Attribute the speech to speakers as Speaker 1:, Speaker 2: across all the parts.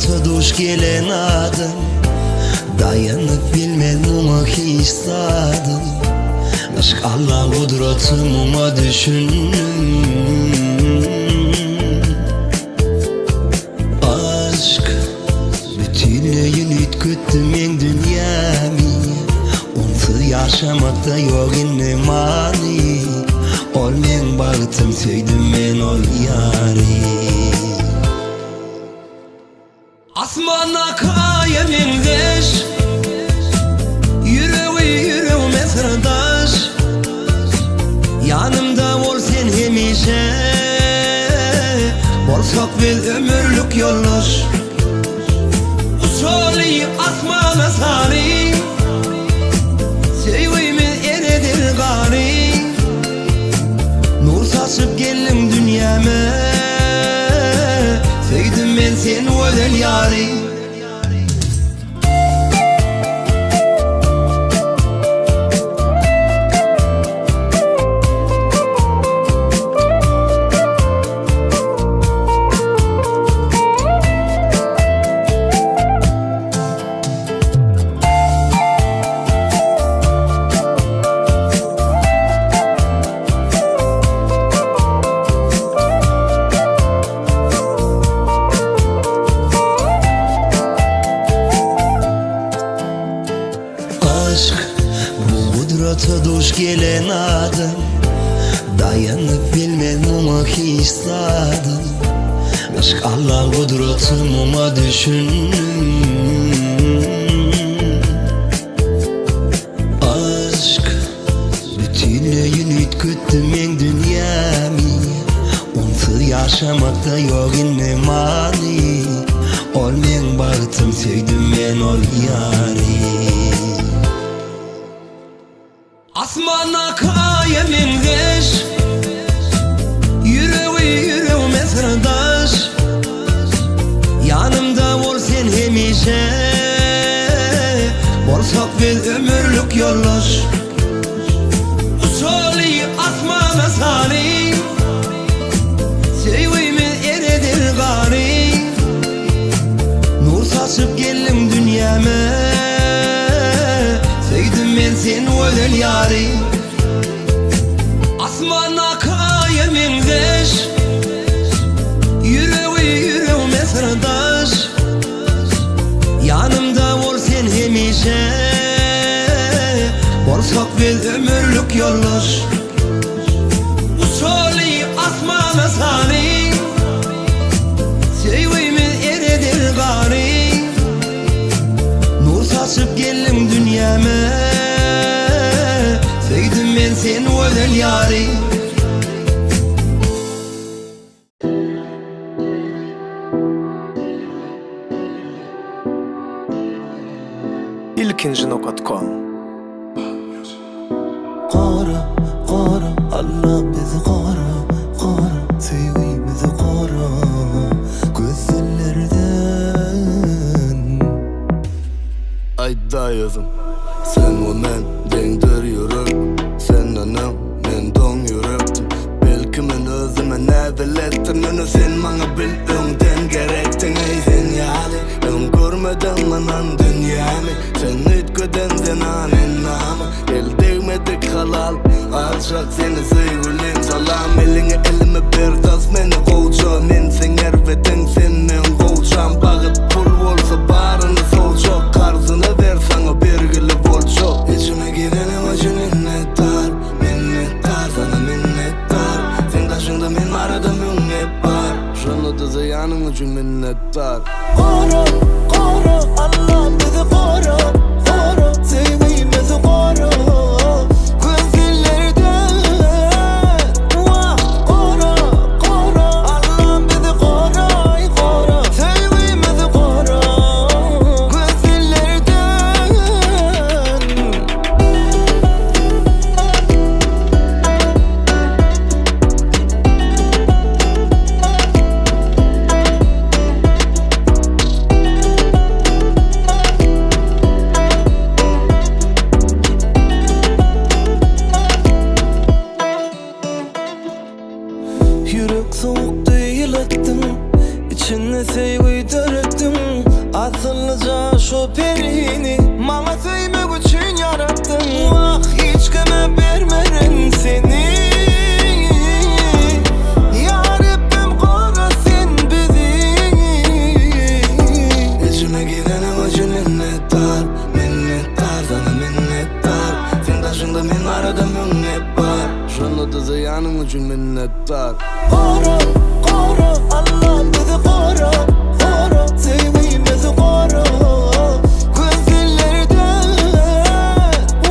Speaker 1: gudrata duş gelen adam Daýanyp bilmez muňa hiç zadam Yşk Allaň gudraty muňa düşündim Aşk bütünleýin üýtgetdi meň dünýämi Onsuz ýaşamakda ýok indi many Ol meň bagtym söýdüm men ol ýary. Asmandaky aýa meňzeş Ýüregi ýüregime syrdaş Ýanymda bol sen hemişe Bolsak biz ömürlik ýoldaş Uçaly asmana sary Söýgimiz eredir gary Nur saçyp geldiň dünýäme Söýdüm men seni gözel ýary. Aşk bu gudrata duş gelen adam Daýanyp bilmez muňa hiç zadam Yşk Allaň gudraty muňa düşündim Aşk bütünleýin üýtgetdi meň dünýämi Onsuz ýaşamakda ýok indi many Ol meň bagtym söýdüm men ol ýary. Asmandaky aýa meňzeş Ýüregi ýüregime syrdaş Ýanymda bol sen hemişe Bolsak biz ömürlik ýoldaş Uçaly asmana sary Söýgimiz eredir gary Nur saçyp geldiň dünýäme Söýdüm men seni gözel ýary Asmandaky aýa meňzeş Ýüregi ýüregime syrdaş Ýanymda bol sen hemişe Bolsak biz ömürlik ýoldaş Uçaly asmana sary Söýgimiz eredir gary Nur saçyp geldiň dünýäme Söýdüm men seni gözel ýary.
Speaker 2: Ilkinji nokat kom.
Speaker 1: Gora, gora, Alla bizi gora, gora, söýgimizi gora gözellerden.
Speaker 2: Aýtdaý özüň. Sen we men deňdir ýürek Senden öň men doň ýürekdim Belki men özüme näbeletdim Ýöne sen maňa bil öňden gerekdiň Eý sen ýaly öň görmedim ynan dünýämi Sen üýtgeden zenan endamy El degmedik halal Aljak seni söýgülim salam Eliňi elime ber gys meni gowja Men seň erbediň sen meň gowjam Bagyt pul bolsa baryny sowjak Karzyna ber saňa bergili boljak Içime gireniň üçin minnetdar Minnetdar sana minnetdar Seň daşyňda men barada müň gep bar Şonda-da zyýanyň üçin minnetdar.
Speaker 1: Gora, gora, Allam bizi gora, gora, Söýgimizi gora, gözellerden. Wah, gora, gora, Allam bizi gora, gora, Söýgimizi gora, gözellerden. Ýürek sowukdy ýylatdyň. Içinde söýgi döretdiň Asyllyja şo perini Maňa söýmek üçin ýaratdyň Wah hiç kime bermerin seni Ýa Rebbim gora sen bizi
Speaker 2: Içime gireniň üçin minnetdar Minnetdar sana minnetdar Sen daşyňda men arada müň bar Şonda-da zyýanyň üçin minnetdar
Speaker 1: Gora, gora, Allam bizi gora, gora Söýgimizi gora, gözellerden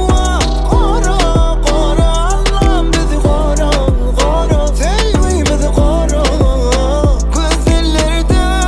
Speaker 1: Wah, gora, gora, Allam bizi gora, gora Söýgimizi gora, gözellerden.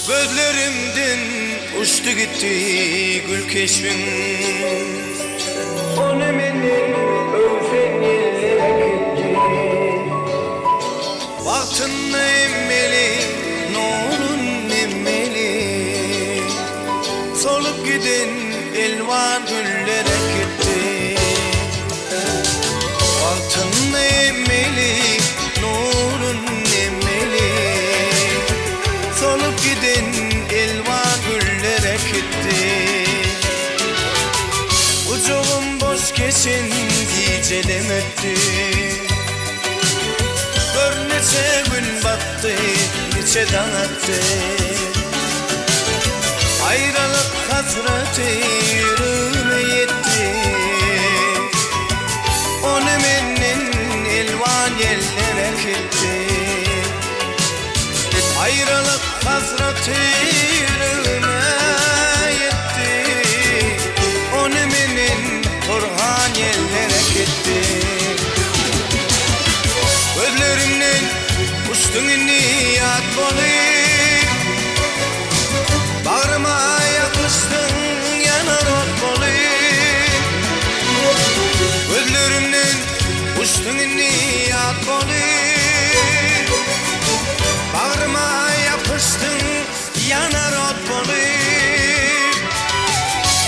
Speaker 1: Gözlerimden uçdy gitdi gül keşbiň. Ony menden öwsen ýeller äkitdi. Wagtynda emmeli, nurun emmeli. Solup giden elwan güller äkitdi. Wagtynda emmeli, nurun emmeli. Solup giden elwan güller äkitdi. Gujagym boş geçen gijelem ötdi. Gör niçe gün batdy, niçe daň atdy. Aýralyk hasraty ýüregime ýetdi. Ony menden elwan ýeller äkitdi. Aýralyk hasraty ýüregime ýetdi. Ony menden porhan ýeller äkitdi. Gözlerimden uçduň indi ýat bolup. Bagryma ýapyşdyň ýanar ot bolup. Gözlerimden uçduň indi ýat bolup. Bagryma ýapyşdyň ýanar ot bolup.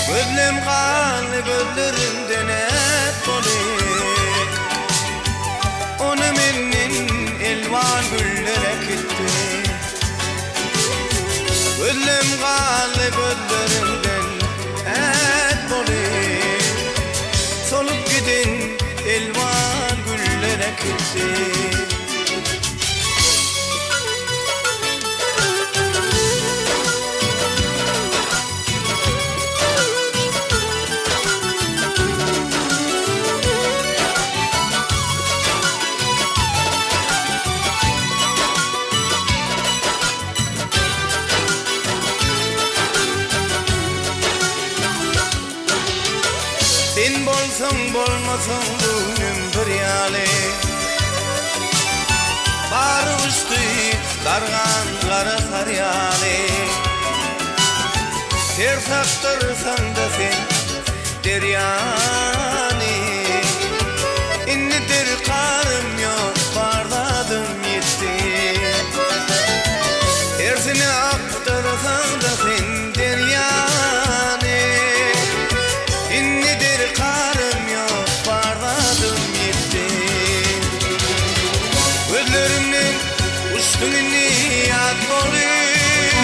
Speaker 1: Gözlem galdy gözlerimden ät bolup. Ony menden elwan güller äkitdi. Gözlem galdy gözlerimden ät bolup. Solup giden elwan güller äkitdi. Sen bolsaň bolmasaň göwnüm bir ýaly. Bary uçdy dargan gara gar ýaly. Ser sakdyrsaň-da sen derýany. Indi derkarym ýok bar zadym ýitdi. Tersine akdyrsaň-da sen derýany. Indi derkarym ýok bar zadym ýitdi. Gözlerimden uçduň indi ýat bolup.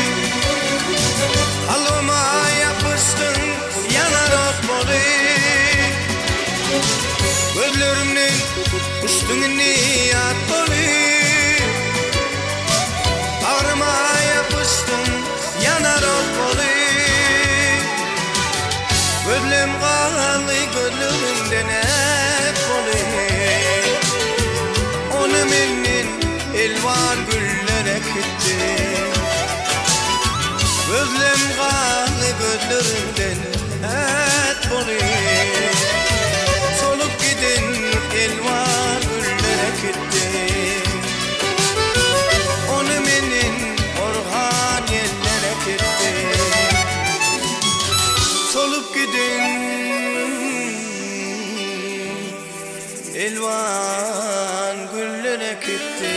Speaker 1: Kalbyma ýapyşdyň ýanar ot bolup. Gözlerimden uçduň indi ýat bolup. Bagryma ýapyşdyň ýanar ot bolup. Gözlem galdy gözleriňden ät bolup. Ony menden elwan güller äkitdi. Gözlem galdy gözleriňden ät bolup. Solup giden elwan güller äkitdi. Ony menden orhan ýeller äkitdi. Solup giden elwan güller äkitdi.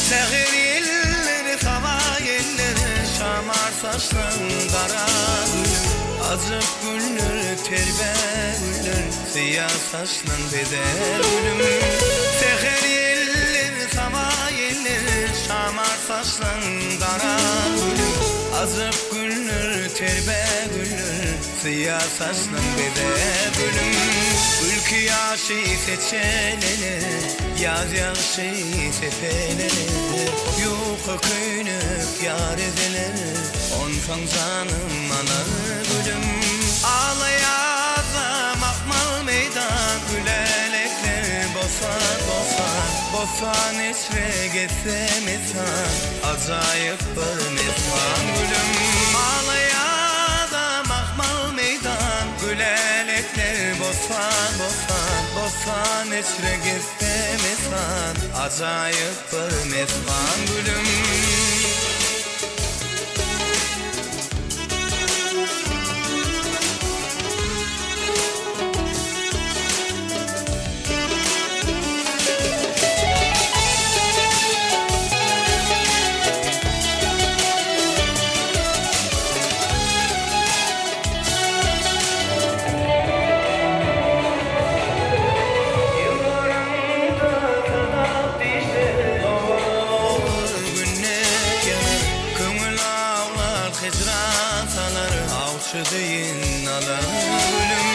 Speaker 1: Säher ýelleri, saba ýelleri, Şamar saçlaň gara gülüm. Ajap güller, telbe güller, Syýa saçlaň bezer gülüm. Säher ýelleri, saba ýelleri, Şamar saçlaň gara gülüm. Ajap güller, telbe güller, Syýa saçlaň bezer gülüm. Gülki ýaşy seçelene, Ýaz ýagşy sepelene, Ýuka köýnek ýar edeler, Onsoň janym alar gülüm. Alaýaza mahmal meýdan, Gülälekler bosan bosan, Bosan içre gezse mesan, Ajaýyp bir mesman gülüm. Alaýaza mahmal meýdan, Gülälekler bosan bosan, Bosan içre gezse mesan, Ajaýyp bir mesman gülüm. Ýylgyraňda sadap dişler, Lowur günnek ýanar. Köňül awlar, hijran salar, Awçy deýin alar gülüm.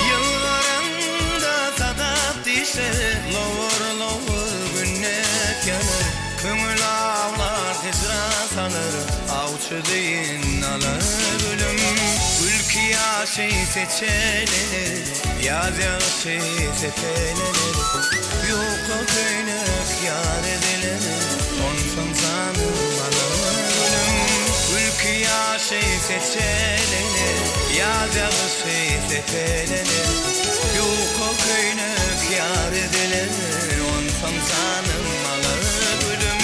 Speaker 1: Ýylgyraňda sadap dişler, Lowur-lowur günnek ýanar. Köňül awlar, hijran salar, Awçy deýin alar gülüm. Gülki ýaşy seçelenir, Ýaz ýagşy sepelenir. Ýuka köýnek ýar ediler, Onsoň janym alar gülüm. Gülki ýaşy seçelenir, Ýaz ýagşy sepelenir. Ýuka köýnek ýar ediler, Onsoň janym alar gülüm.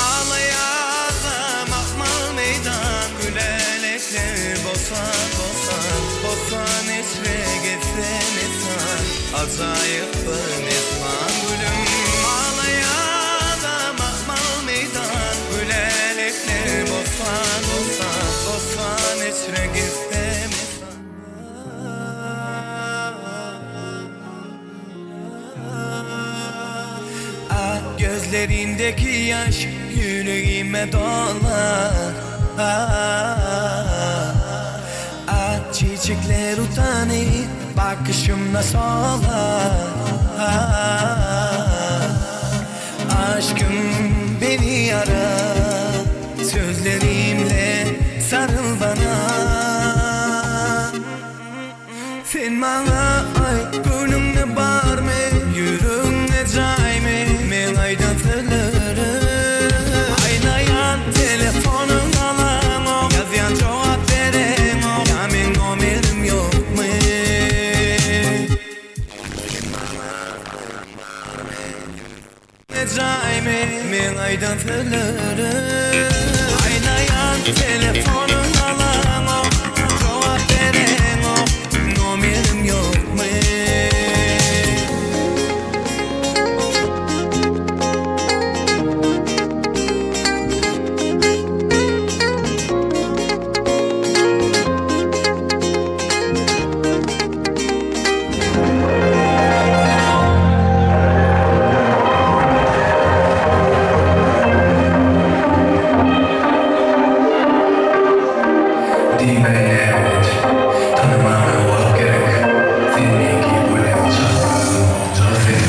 Speaker 1: Alaýaza mahmal meýdan, Gülälekler bosan bosan, Bosan içre gezse mesan, Ajaýyp bir mesman gülüm. Alaýaza mahmal meýdan, Gülälekler bosan bosan, Bosan. Gözlerindeki yaş yüreğime dolar. Ah, ah, çiçekler utanır bakışımda solar. Ah, aşkım beni ara, sözlerimle sarıl bana. Sen bana ay gönlümde bar mı, yüreğimde cay mı? Men aydan sözlerim. Aynayan telefonun alan o, yazyan cevap veren o. Ya men nomerim yok mu? Cay mı? Men aydan sözlerim. Aynayan telefonun alan o, cevap veren o. Nomerim yok mu?
Speaker 3: Diýmeýä tanamaga wagt gerek. Sen meňki bolýaň çagalygymyň monjagy sen.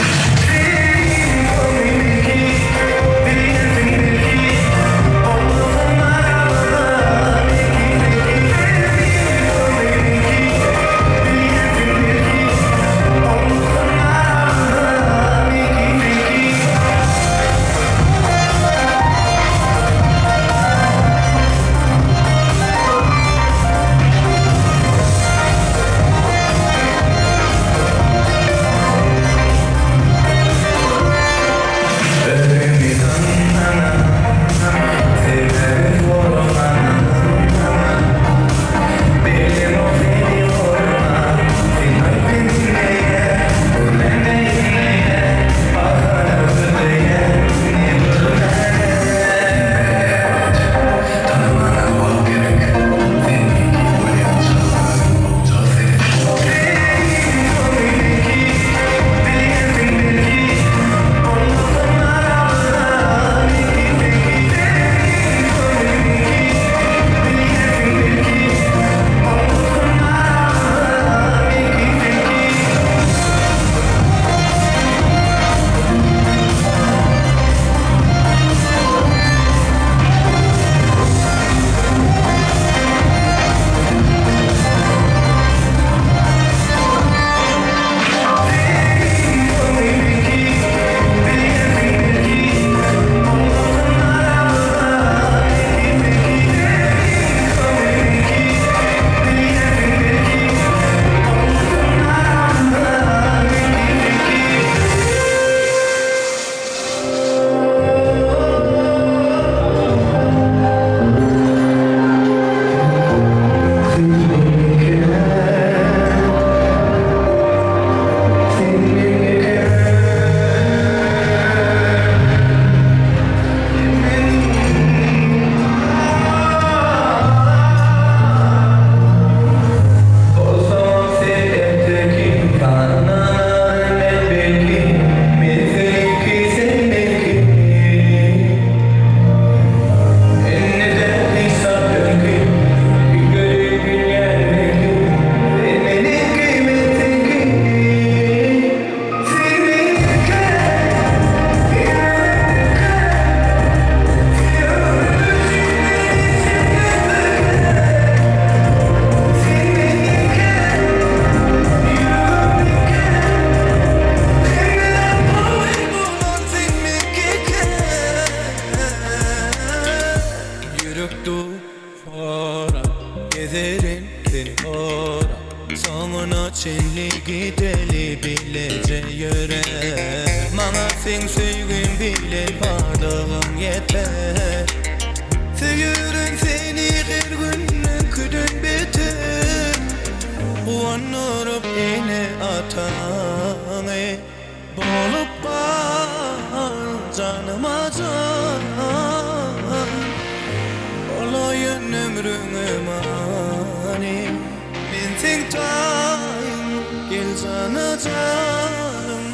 Speaker 3: Tanamaga wagt gerek. Sen meňki bolýaň çagalygymyň monjagy sen.
Speaker 1: Ýürek dufara gezerin seni ora. Soňuna çenli gideli bileje ýöre. Maňa seň söýgün bile barlygyn ýeter. Söýerin seni her günden küden beter. Guwandyryp ene ataňy bolup gal janyma jan. Olaýyn ömrüňe many. Men seň taýyň gel jana janym.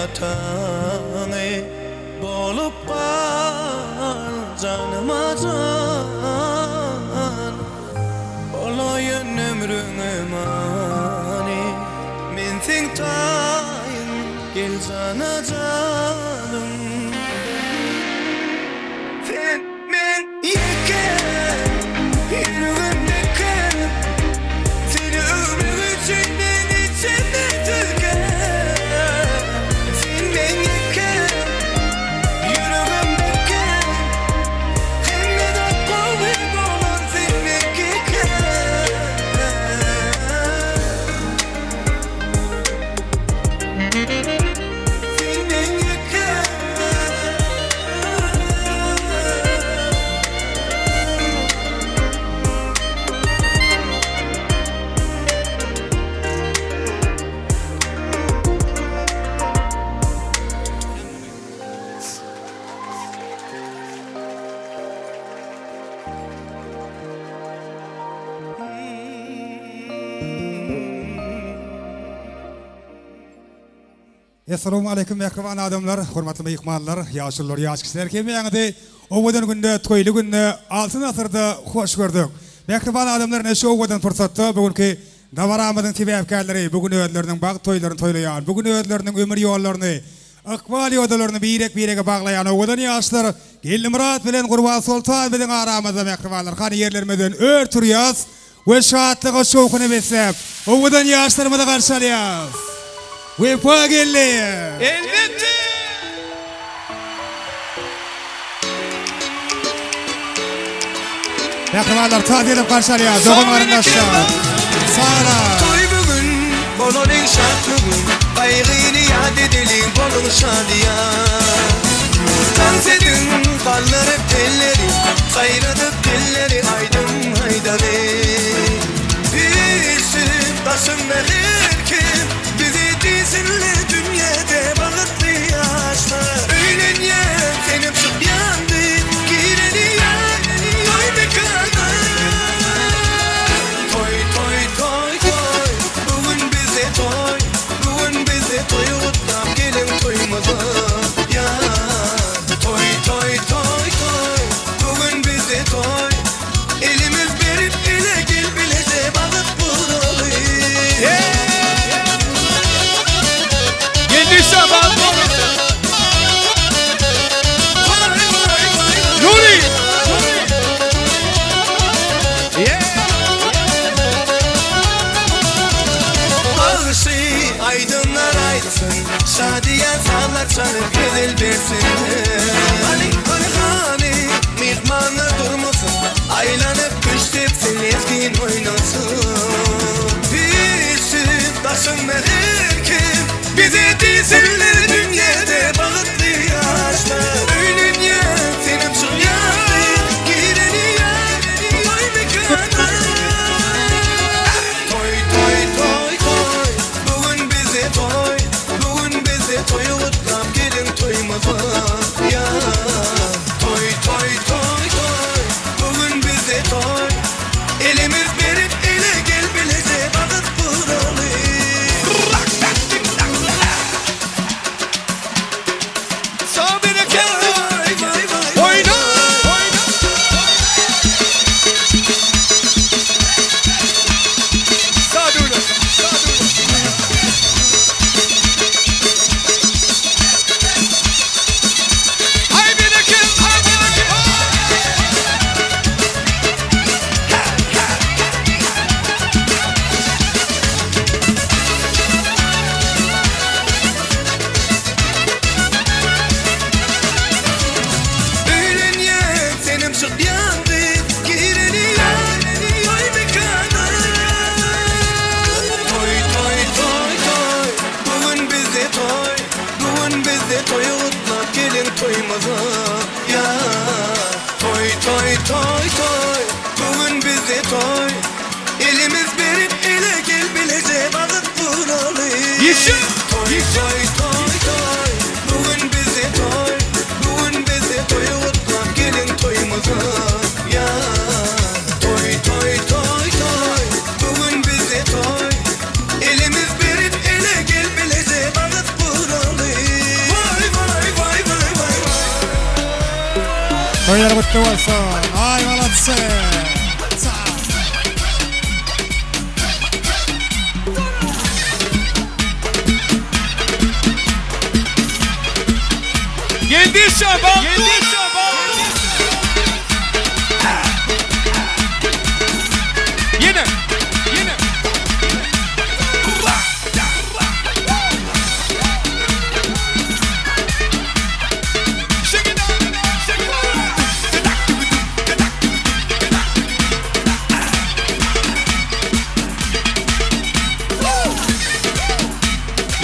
Speaker 1: ene-ataňy Bolup gal janyma jan Bolaýyn ömrüňe many Men seň taýyň gel jana janym Sen meň ýekäm ýüregimdekäm Seni öwmek üçin men içimde tükäm Sen meň ýekäm ýüregimdekäm Hemme zat gowy bolar sen meňkikäm Sen meň ýekäm.
Speaker 4: Essalawmaleýkim mähriban adamlar, hormatly myhmanlar, ýaşulular, ýaş kişiler hemmäňizi owadan günde, toýly günde, Altyn asyrda hoş gördük. Mähriban adamlar ine şu owadan pursatda bu günki dabaramyzyň sebäpkärleri bu gün özleriniň bagt toýlaryny toýlaýan, bu gün özleriniň ömür ýollaryny, ykbal ýodalaryny birek-birege baglaýan owadan ýaşlar Geldimyrat bilen Gurbansoltan biziň aramyzda mähribanlar hany ýerlerimizden ör turýas We şatlyga şowhuna besläp, owadan ýaşlarymyzy garşy alýas. Wepa geldi!
Speaker 1: Elbetde!
Speaker 4: Mähribanlar saz edip garşy alýas, dogan-garyndaşlar. Sara!
Speaker 1: Toý bu gün, bolalyň şat bu gün, Gaýgyny ýat edeliň, boluň şadyýan. Tans ediň, galdyryp elleri, Saýradyp dilleri aýdym aýdaly. Üýşüp daşynda her kim, Bizi diýsinler dünýäde bagtly ýaşlar. Öýlenýän senem çykýan diý, Gireli ýa toý mekana. Toý toý toý toý, bu gün bizde toý, Bu gün bizde toý gutlap geliň toýumyza ýa. Toý toý toý toý bu gün bizde toý Elimiz berip ele gel bileje bagyt guraly.
Speaker 5: Geldi Şaban Nuri
Speaker 1: Bagşy aýdymlar aýtsyn Şadyýan sazlar çalyp hezil bersinler. Hany, hany, hany, myhmanlar durmasyn, Aýlanyp küşt depsin, lezgin oýnasyn. Üýşüp daşynda her kim, Bize diýsinler dünýäde bagtly ýaşlar. Öýlenýän senem çykýan, gireli ýar, toý mekana. Toý toý toý toý bu gün bizde toý bu gün bizde toýy gutlap geliň toýumyza ýa toý toý toý toý bu gün bizde toý elimiz berip ele gel bileje bagyt guraly.
Speaker 5: Sag berekella Oýna Sadula Aý berekella
Speaker 1: Öýlenýän senem çykýan gyz Gireli ýa toý mekana Toý toý toý toý bu gün bizde toý Bu gün bizde toýy gutlap geliň toýumyza ýa Toý toý toý toý bu gün bizde toý Elimiz berip ele gel bileje bagyt guraly
Speaker 5: Ýeşil
Speaker 1: Toý toý toý toý bu gün bizde toý Bu gün bizde toýy gutlap geliň toýumyza ýa Toý toý toý toý bu gün bizde toý Elimiz berip ele gel bileje bagyt guraly.
Speaker 4: Toýlar gutly bolsun. Aý maladsy.
Speaker 5: Geldi Şaban. Geldi Şaban. Ýene. Ýene.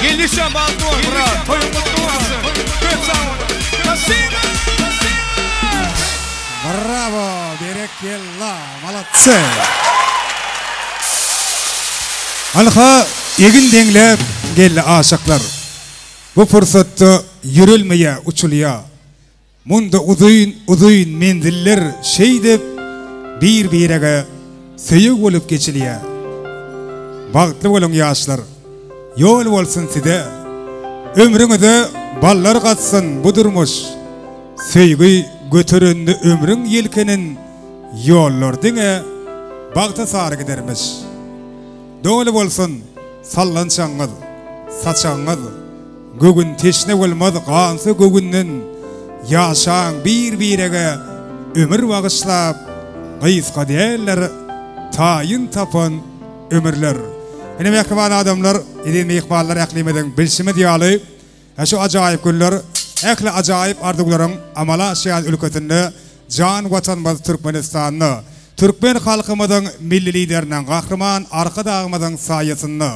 Speaker 5: Geldi Şaban dur brat. Toýuň gutly bolsun. Köp sag boluň. Spasiba.
Speaker 4: Bravo, berekella, maladsy. Alha egin deňläp geldi aşyklar. Bu pursatda ýörelmeýä uçulýa. Munda uzyn uzyn menziller şeýdip bir birege söýeg bolup geçilýä. Bagtly boluň ýaşlar. Ýol bolsun size. Ömrüňize ballar gatsyn bu durmuş. Söýgi göterende ömrüň ýelkenin ýollar diňe bagta sary gidermiş. Doly bolsun sallançagyňyz, saçagyňyz, göwün teşne bolmaz gansa göwünden, ýaşaň bir-birege ömür bagyşlap, gysga däldir taýyn tapan ömürler. Ine mähriban adamlar, eziz myhmanlar ählimiziň bilşimiz ýaly, Şu ajaýyp günler ähli ajaýyp arzuwlaryň amala aşýan ülkesinde, jan Watanymyz Türkmenistanda, türkmen halkymyzyň Milli Lideriniň, Gahryman Arkadagymyzyň saýasynda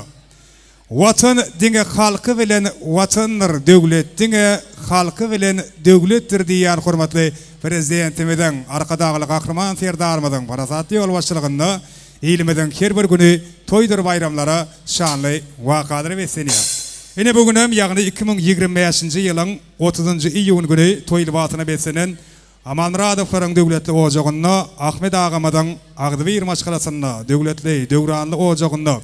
Speaker 4: Watan diňe halky bilen Watandyr, döwlet diňe halky bilen döwletdir diýýän hormatly Prezidentimiziň, Arkadagly Gahryman Serdarymyzyň parasatly ýolbaşçylygynda Ilimiziň her bir güni toýdur baýramlara, şanly wakalara beslenýär. Ine bu günem, ýagny 2025-nji ýylyň otuzynjy iýun güni toý lybasyna beslenen Amanmyradowlaryň döwletli ojagynda, Ahmet agamyzyň agzybir maşgalasynda, döwletli, döwranly ojagynda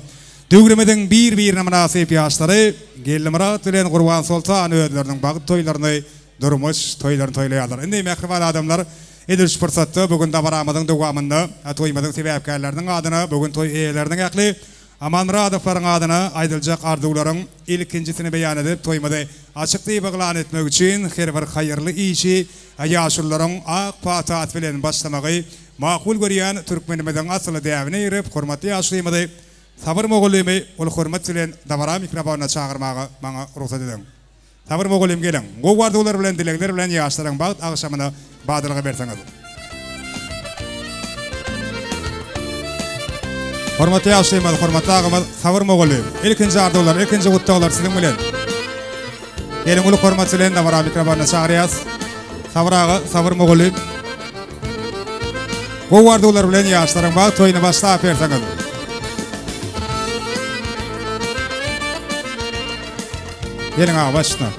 Speaker 4: döwrümiziň bir-birine mynasyp ýaşlary Geldimyrat bilen Gurbansoltan özleriniň bagt toýlaryny, durmuş toýlaryny toýlaýarlar. Indi mähriban adamlar, Edil şu pursatda bu gün dabaramyzyň dowamynda toýumyzyň sebäpkärleriniň adyna, bu gün toý eýeleriniň ähli Amanmyradowlaryň adyna aýdyljak arzuwlaryň ilkinjisini beýan edip, toýumyzy açyk diýip yglan etmek üçin her bir haýyrly işi ýaşulularyň ak patasy bilen başlamagy makul görýän türkmenimiziň asyly däbine eýerip, hormatly ýaşulymyzy Sabyr mugallymy uly hormat bilen dabara mikrofonyna çagyrmaga maňa rugsat ediň. Sabyr mugallym geliň. Gowy arzuwlar bilen dilegler bilen ýaşlaryň bagt agşamyna badalga berseňiz. Hormatly ýaşulymyz, hormatly agamyz Sabyr mugallym. Ilkinji arzuwlar, ilkinji gutlaglar siziň bilen. Geliň uly hormat bilen dabara mikrofonyna çagyrýas. Sabyr aga, Sabyr mugallym. Gowy arzuwlar bilen ýaşlaryň bagt toýuny başlap berseňiz. Geliň aga başyna.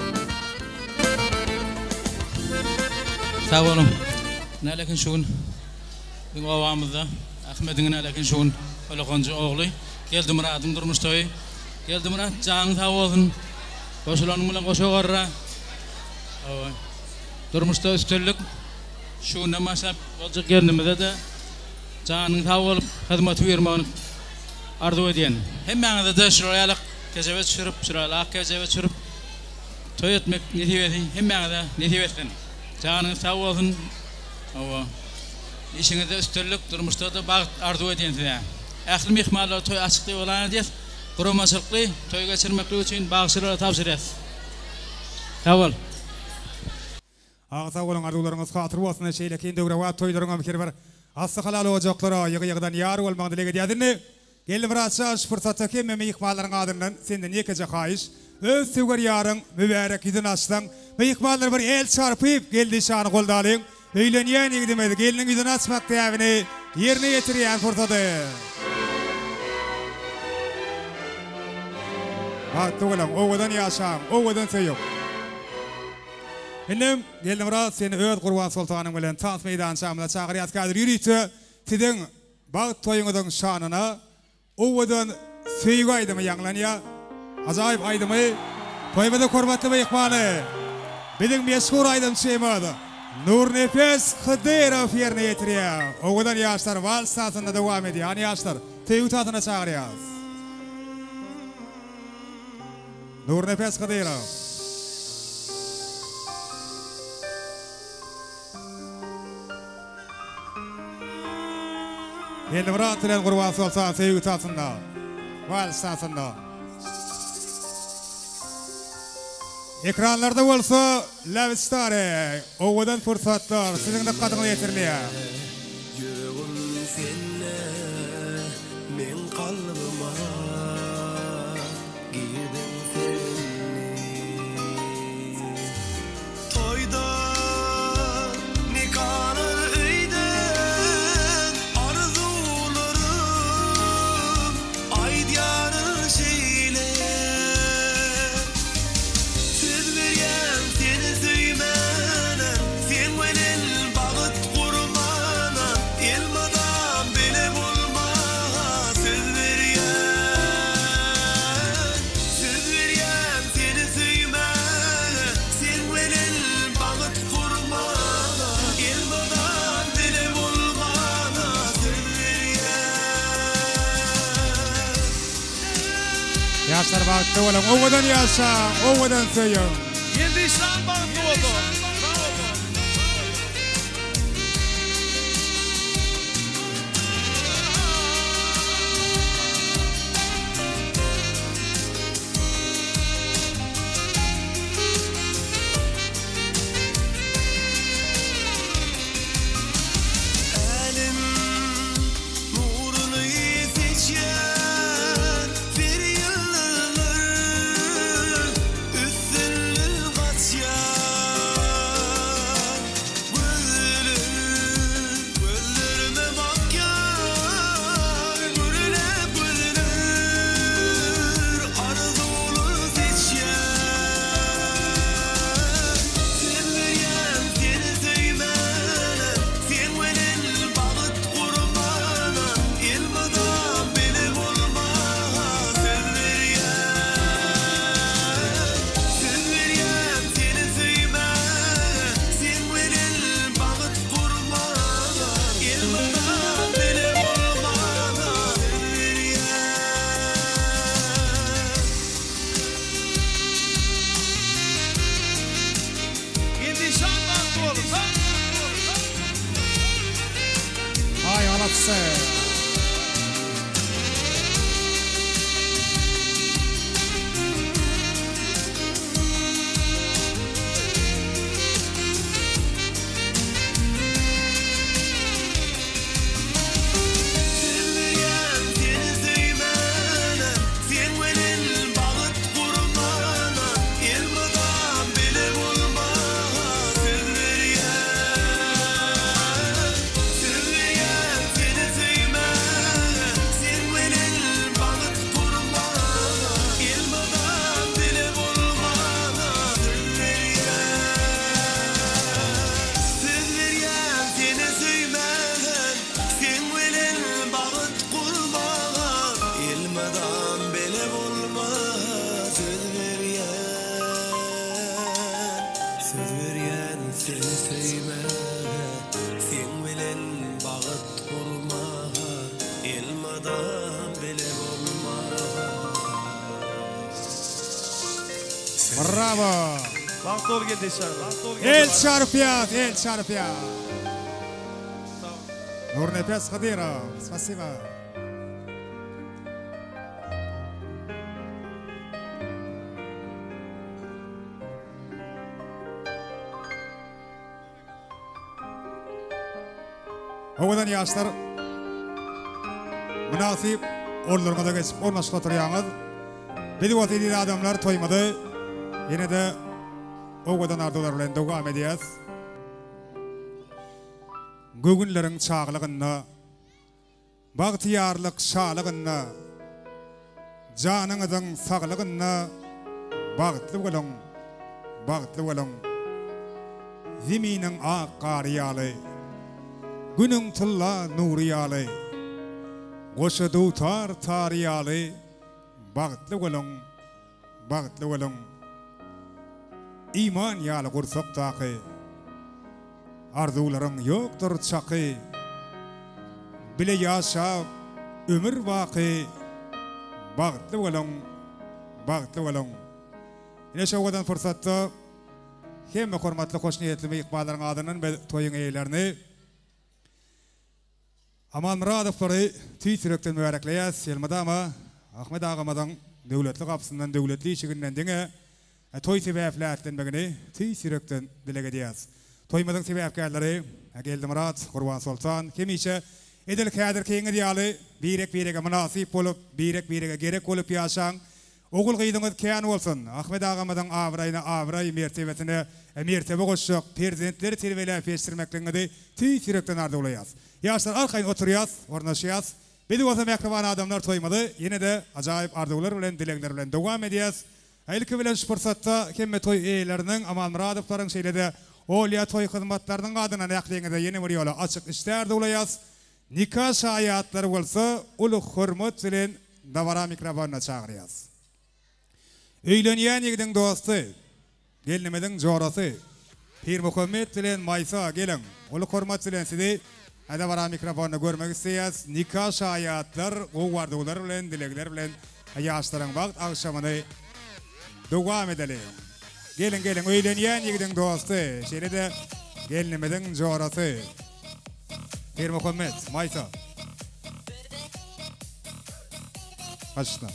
Speaker 6: Sag boluň. Nälekin şu gün biziň obamyzda Ahmediň nälekin şu gün ullakanjy ogly Geldimyradyň durmuş toýy. Geldimyrat janyň sag bolsun. Goşulanyň bilen goşa garra. Hawa. Durmuşda üstünlik. Şu günden başlap boljak gelnimize-de janyň sag bolup hyzmaty buýurmagyny arzuw edýän. Hemmäňize-de şular ýaly kejebe düşürip, şular ýaly ak kejebe düşürip toý etmek nesibesi hemmäňize nesip etsin. Janyňyz sag bolsun. Hawa. Işiňizde üstünlik, durmuşda-da bagt arzuw edýän size. Ähli myhmanlara toý açyk diýip yglan edýäs. Guramaçylykly toý geçirmeklik üçin bagşylara tabşyrýas. Sag bol.
Speaker 4: Aga sag boluň arzuwlaryňyz hatyr bolsun şeýlekin döwrebap toýlaryňam her bir asly halal ojaklara ýygy ýygydan ýar bolmagyny dileg edýäs indi Geldimyrat şa şu pursatda hemme myhmanlaryň adyndan senden ýekeje haýyş öz söwer ýaryň mübärek ýüzüni açsaň myhmanlar bir el çarpyp Geldi şany goldalyň öýlenýän ýigidimiz gelniň ýüzüni açmak däbini ýerine ýetirýän pursady. Bagtly boluň owadan ýaşaň owadan söýüň. Inim, Geldimyrat seni öz Gurbansoltanyň bilen tans meýdançamyza çagyrýas. Häzir ýörite siziň bagt toýuňyzyň şanyna owadan söýgi aýdymy ýaňlanýar. Ajaýyp aýdymy toýumyzyň hormatly myhmany, biziň meşhur aýdymçymyz. Nurnepes Hydyrow ýerine ýetirýär. Owadan ýaşlar wals sazynda dowam edýär. Hany ýaşlar, söýgi sazyna çagyrýas. Nurnepes Hydyrow. Geldimyrat bilen Gurbansoltan söýgi sazynda, wals sazynda. Ekranlarda bolsa Love Story, owadan pursatlar siziň dykgatyňyza ýetirilýär.
Speaker 1: Ýüregim sende, meň kalbyma girdiň sen indi. Toýda, nikalar öýde, arzuwlarym aýdýaryn şeýle. Söz berýän seni söýmäne, Seň bilen bagt gurmana, Elmydam bile bolmaga söz berýän. Söz berýän seni söýmäge, Seň bilen bagt gurmaga, Elmydam bile bolmaga söz berýän.
Speaker 4: Ýaşlar bagtly boluň, owadan ýaşaň, owadan söýüň.
Speaker 5: Geldi işan bagtly bolsun.
Speaker 1: Älem Nuruny seçýän bir ýyldyzlar üstünden gaçýar. Gözler gözlerime bakýar, gürläp gözler arzuwlar seçýär. Söz berýän seni söýmäne, seň bilen bagt gurmana, elmydam bile bolmaga söz berýän. Söz berýän seni söýmäge, seň bilen bagt gurmaga, elmydam bile bolmaga söz berýän.
Speaker 5: Geldi işan bagtly bolsun.
Speaker 4: Aý alatse.
Speaker 1: Söz berýän seni söýmäne, seň bilen bagt gurmana, elmydam bile bolmaga söz berýän. Söz berýän seni söýmäge, seň bilen bagt gurmana, elmydam bile bolmaga söz berýän. Söz berýän seni söýmäge, seň bilen bagt gurmaga, elmydam bile bolmaga söz berýän. Söz berýän seni söýmäge, seň bilen bagt gurmaga, elmydam bile bolmaga.
Speaker 4: Bravo.
Speaker 5: Bagtly bol Geldi işan. Bagtly bol Geldi.
Speaker 4: El çarpýas, el çarpýas. Nurnepes Hydyrow, spasiba. Owadan ýaşlar mynasyp orunlaryňyza geçip ornaşyp oturýaňyz. Biz bolsa eziz adamlar toýumyzy ýene-de owadan arzuwlar bilen dowam edýäs. Göwünleriň çaglygynda Bagtyýarlyk şalygynda, Janyňyzyň saglygynda Bagtly boluň, bagtly boluň! Zeminiň ak gary ýaly, Günüň tylla nury ýaly, Goşa dutar tary ýaly Bagtly boluň, bagtly boluň! Iman ýaly gursakdaky. Arzuwlaryň ýokdur çaky. Bile ýaşap ömür baky bagtly boluň, bagtly boluň. Ine şu owadan pursatda hemme hormatly hoşniýetli myhmanlaryň adyndan biz toýuň eýelerini Amanmyradowlary tüýs ýürekden mübärekleýäs. Elmydama Ahmet agamyzyň döwletli gapysyndan, döwletli işiginden diňe toý sebäpli ätlenmegini tüýs ýürekden dileg edýäs. Toýumyzyň sebäpkärleri Geldimyrat, Gurbansoltan hemişe edil häzirkiňiz ýaly birek-birege mynasyp bolup, birek-birege gerek bolup ýaşaň. Ogul-gyzyňyz kän bolsun! Ahmet agamyzyň abraýyna abraý, mertebesine mertebe goşjak perzentleri terbiýeläp ýetişdirmekligiňizi tüýs ýürekden arzuwlaýas. Ýaşlar arkaýyn oturýas, ornaşýas. Biz bolsa mähriban adamlar toýumyzy ýene-de ajaýyp arzuwlar bilen, dilegler bilen dowam edýäs. Ilki bilen şu pursatda hemme toý eýeleriniň, Amanmyradowlaryň şeýle-de Olýa toý hyzmatlarynyň adyndan ähliňize ýene bir ýola açyk işdä arzuwlaýas. Nika şaýatlary bolsa uly hormat bilen dabara mikrofonyna çagyrýas. Öýlenýän ýigidiň dosty, gelnimiziň jorasy Pirmuhammet bilen Maýsa geliň, uly hormat bilen sizi dabara mikrofonynda görmek isleýäs. Nika şaýatlar gowy arzuwlar bilen, dilegler bilen ýaşlaryň bagt agşamyny dowam edeliň. Geliň, geliň, öýlenýän ýigidiň dosty, şeýle-de gelnimiziň jorasy. Pirmuhammet, Maýsa. Başla.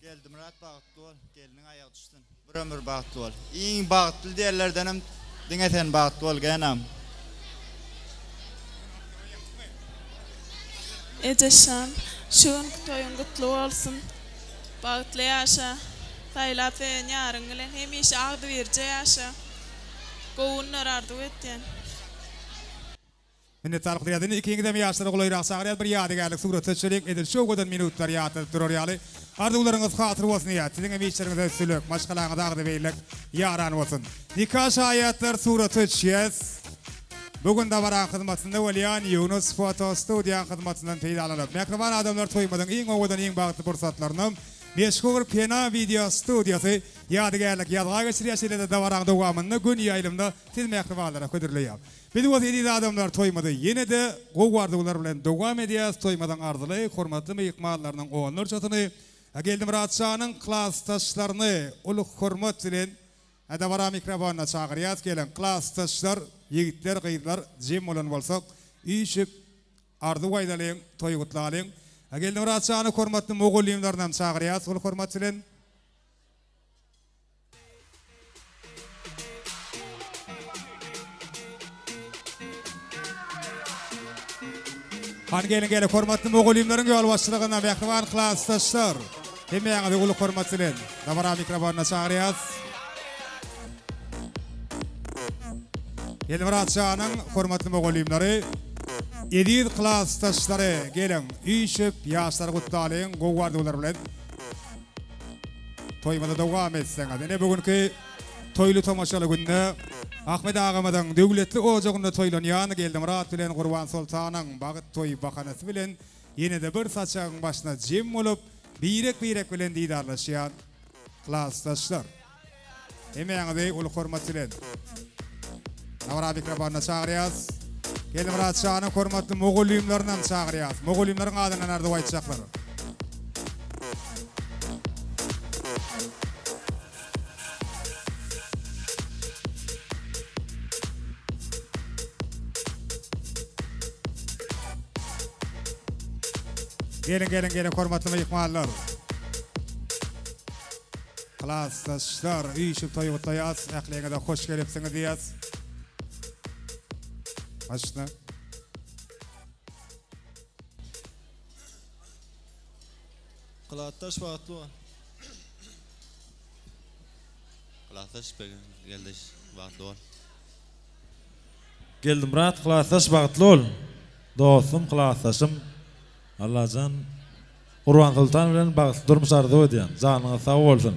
Speaker 7: Geldimyrat bagtly bol, gelniň aýagy düşsün. Bir ömür bagtly bol. Iň bagtly diýenlerdenem diňe sen bagtly bol genam.
Speaker 8: Ejeşjan, şu günki toýuň gutly bolsun. Bagtly ýaşa. Saýlap söýen ýaryň bilen hemişe agzybirje ýaşa. Gowy günler arzuw etýän.
Speaker 4: Minnetdarlyk bildirýäs. Indi ikiňizem ýaşlara golaýrak çagyrýas, bir ýadygärlik surata düşeliň, edil şu owadan minutlary ýatladyp durar ýaly. Arzuwlaryňyz hasyl bolsun diýýäs. Siziňem işleriňize üstünlik, maşgalaňyza agzybirlik ýaran bolsun. Nika şaýatlar surata düşýäs. Bu gün dabaraň hyzmatynda bolýan Ýunus foto studiýaň hyzmatyndan peýdalanyp, mähriban adamlar toýumyzyň iň owadan, iň bagtly pursatlaryny meşhur Pena wideo studiýasy Ýadygärlik ýazga geçirýär, şeýle-de dabaraň dowamynda göni ýaýlymda siz mähribanlara hödürleýär. Biz bolsa eziz adamlar toýumyzy ýene-de gowy arzuwlar bilen dowam edýäs, toýumyzyň arzyly, hormatly myhmanlarynyň onlarçasyny, Geldimyrat şanyň klasdaşlaryny uly hormat bilen dabara mikrofonyna çagyrýas, geliň klasdaşlar, ýigitler, gyzlar jem bolan bolsak, üýşüp arzuw aýdalyň, toý gutlalyň. Geldimyrat şanyň hormatly mugallymlarynam çagyrýas uly hormat bilen. Hany geliň geliň hormatly mugallymlaryň ýolbaşçylygynda mähriban klasdaşlar. Hemmäňizi uly hormat bilen dabara mikrofonyna çagyrýas. Elmyrat janyň hormatly mugallymlary, eziz klasdaşlary geliň üýşüp ýaşlary gutlalyň gowy arzuwlar bilen. Toýumyzy dowam etseňiz. Ine bu günki toýly tomaşaly günde Ahmet agamyzyň döwletli ojagynda toýlanýan Geldimyrat bilen Gurbansoltanyň bagt toýy bahanasy bilen ýene-de bir saçagyň başyna jem bolup, birek-birek bilen didarlaşýan klasdaşlar. Hemmäňizi uly hormat bilen dabara mikrofonyna çagyrýas. Geldimyrat şanyň hormatly mugallymlarynam çagyrýas. Mugallymlaryň adyndan arzuw aýtjaklar. Geliň, geliň, geliň hormatly myhmanlar. Klasdaşlar, üýşüp toý gutlaýas, ähliňize hoş gelipsiňiz diýýäs. Başla.
Speaker 7: Klasdaş bagtly bol.
Speaker 9: Klasdaş geldiş bagtly bol.
Speaker 10: Geldimyrat klasdaş bagtly bol. Dostum klasdaşym Allajan Gurbansoltan bilen bagtly durmuş arzuw edýän. Janyňyz sag bolsun.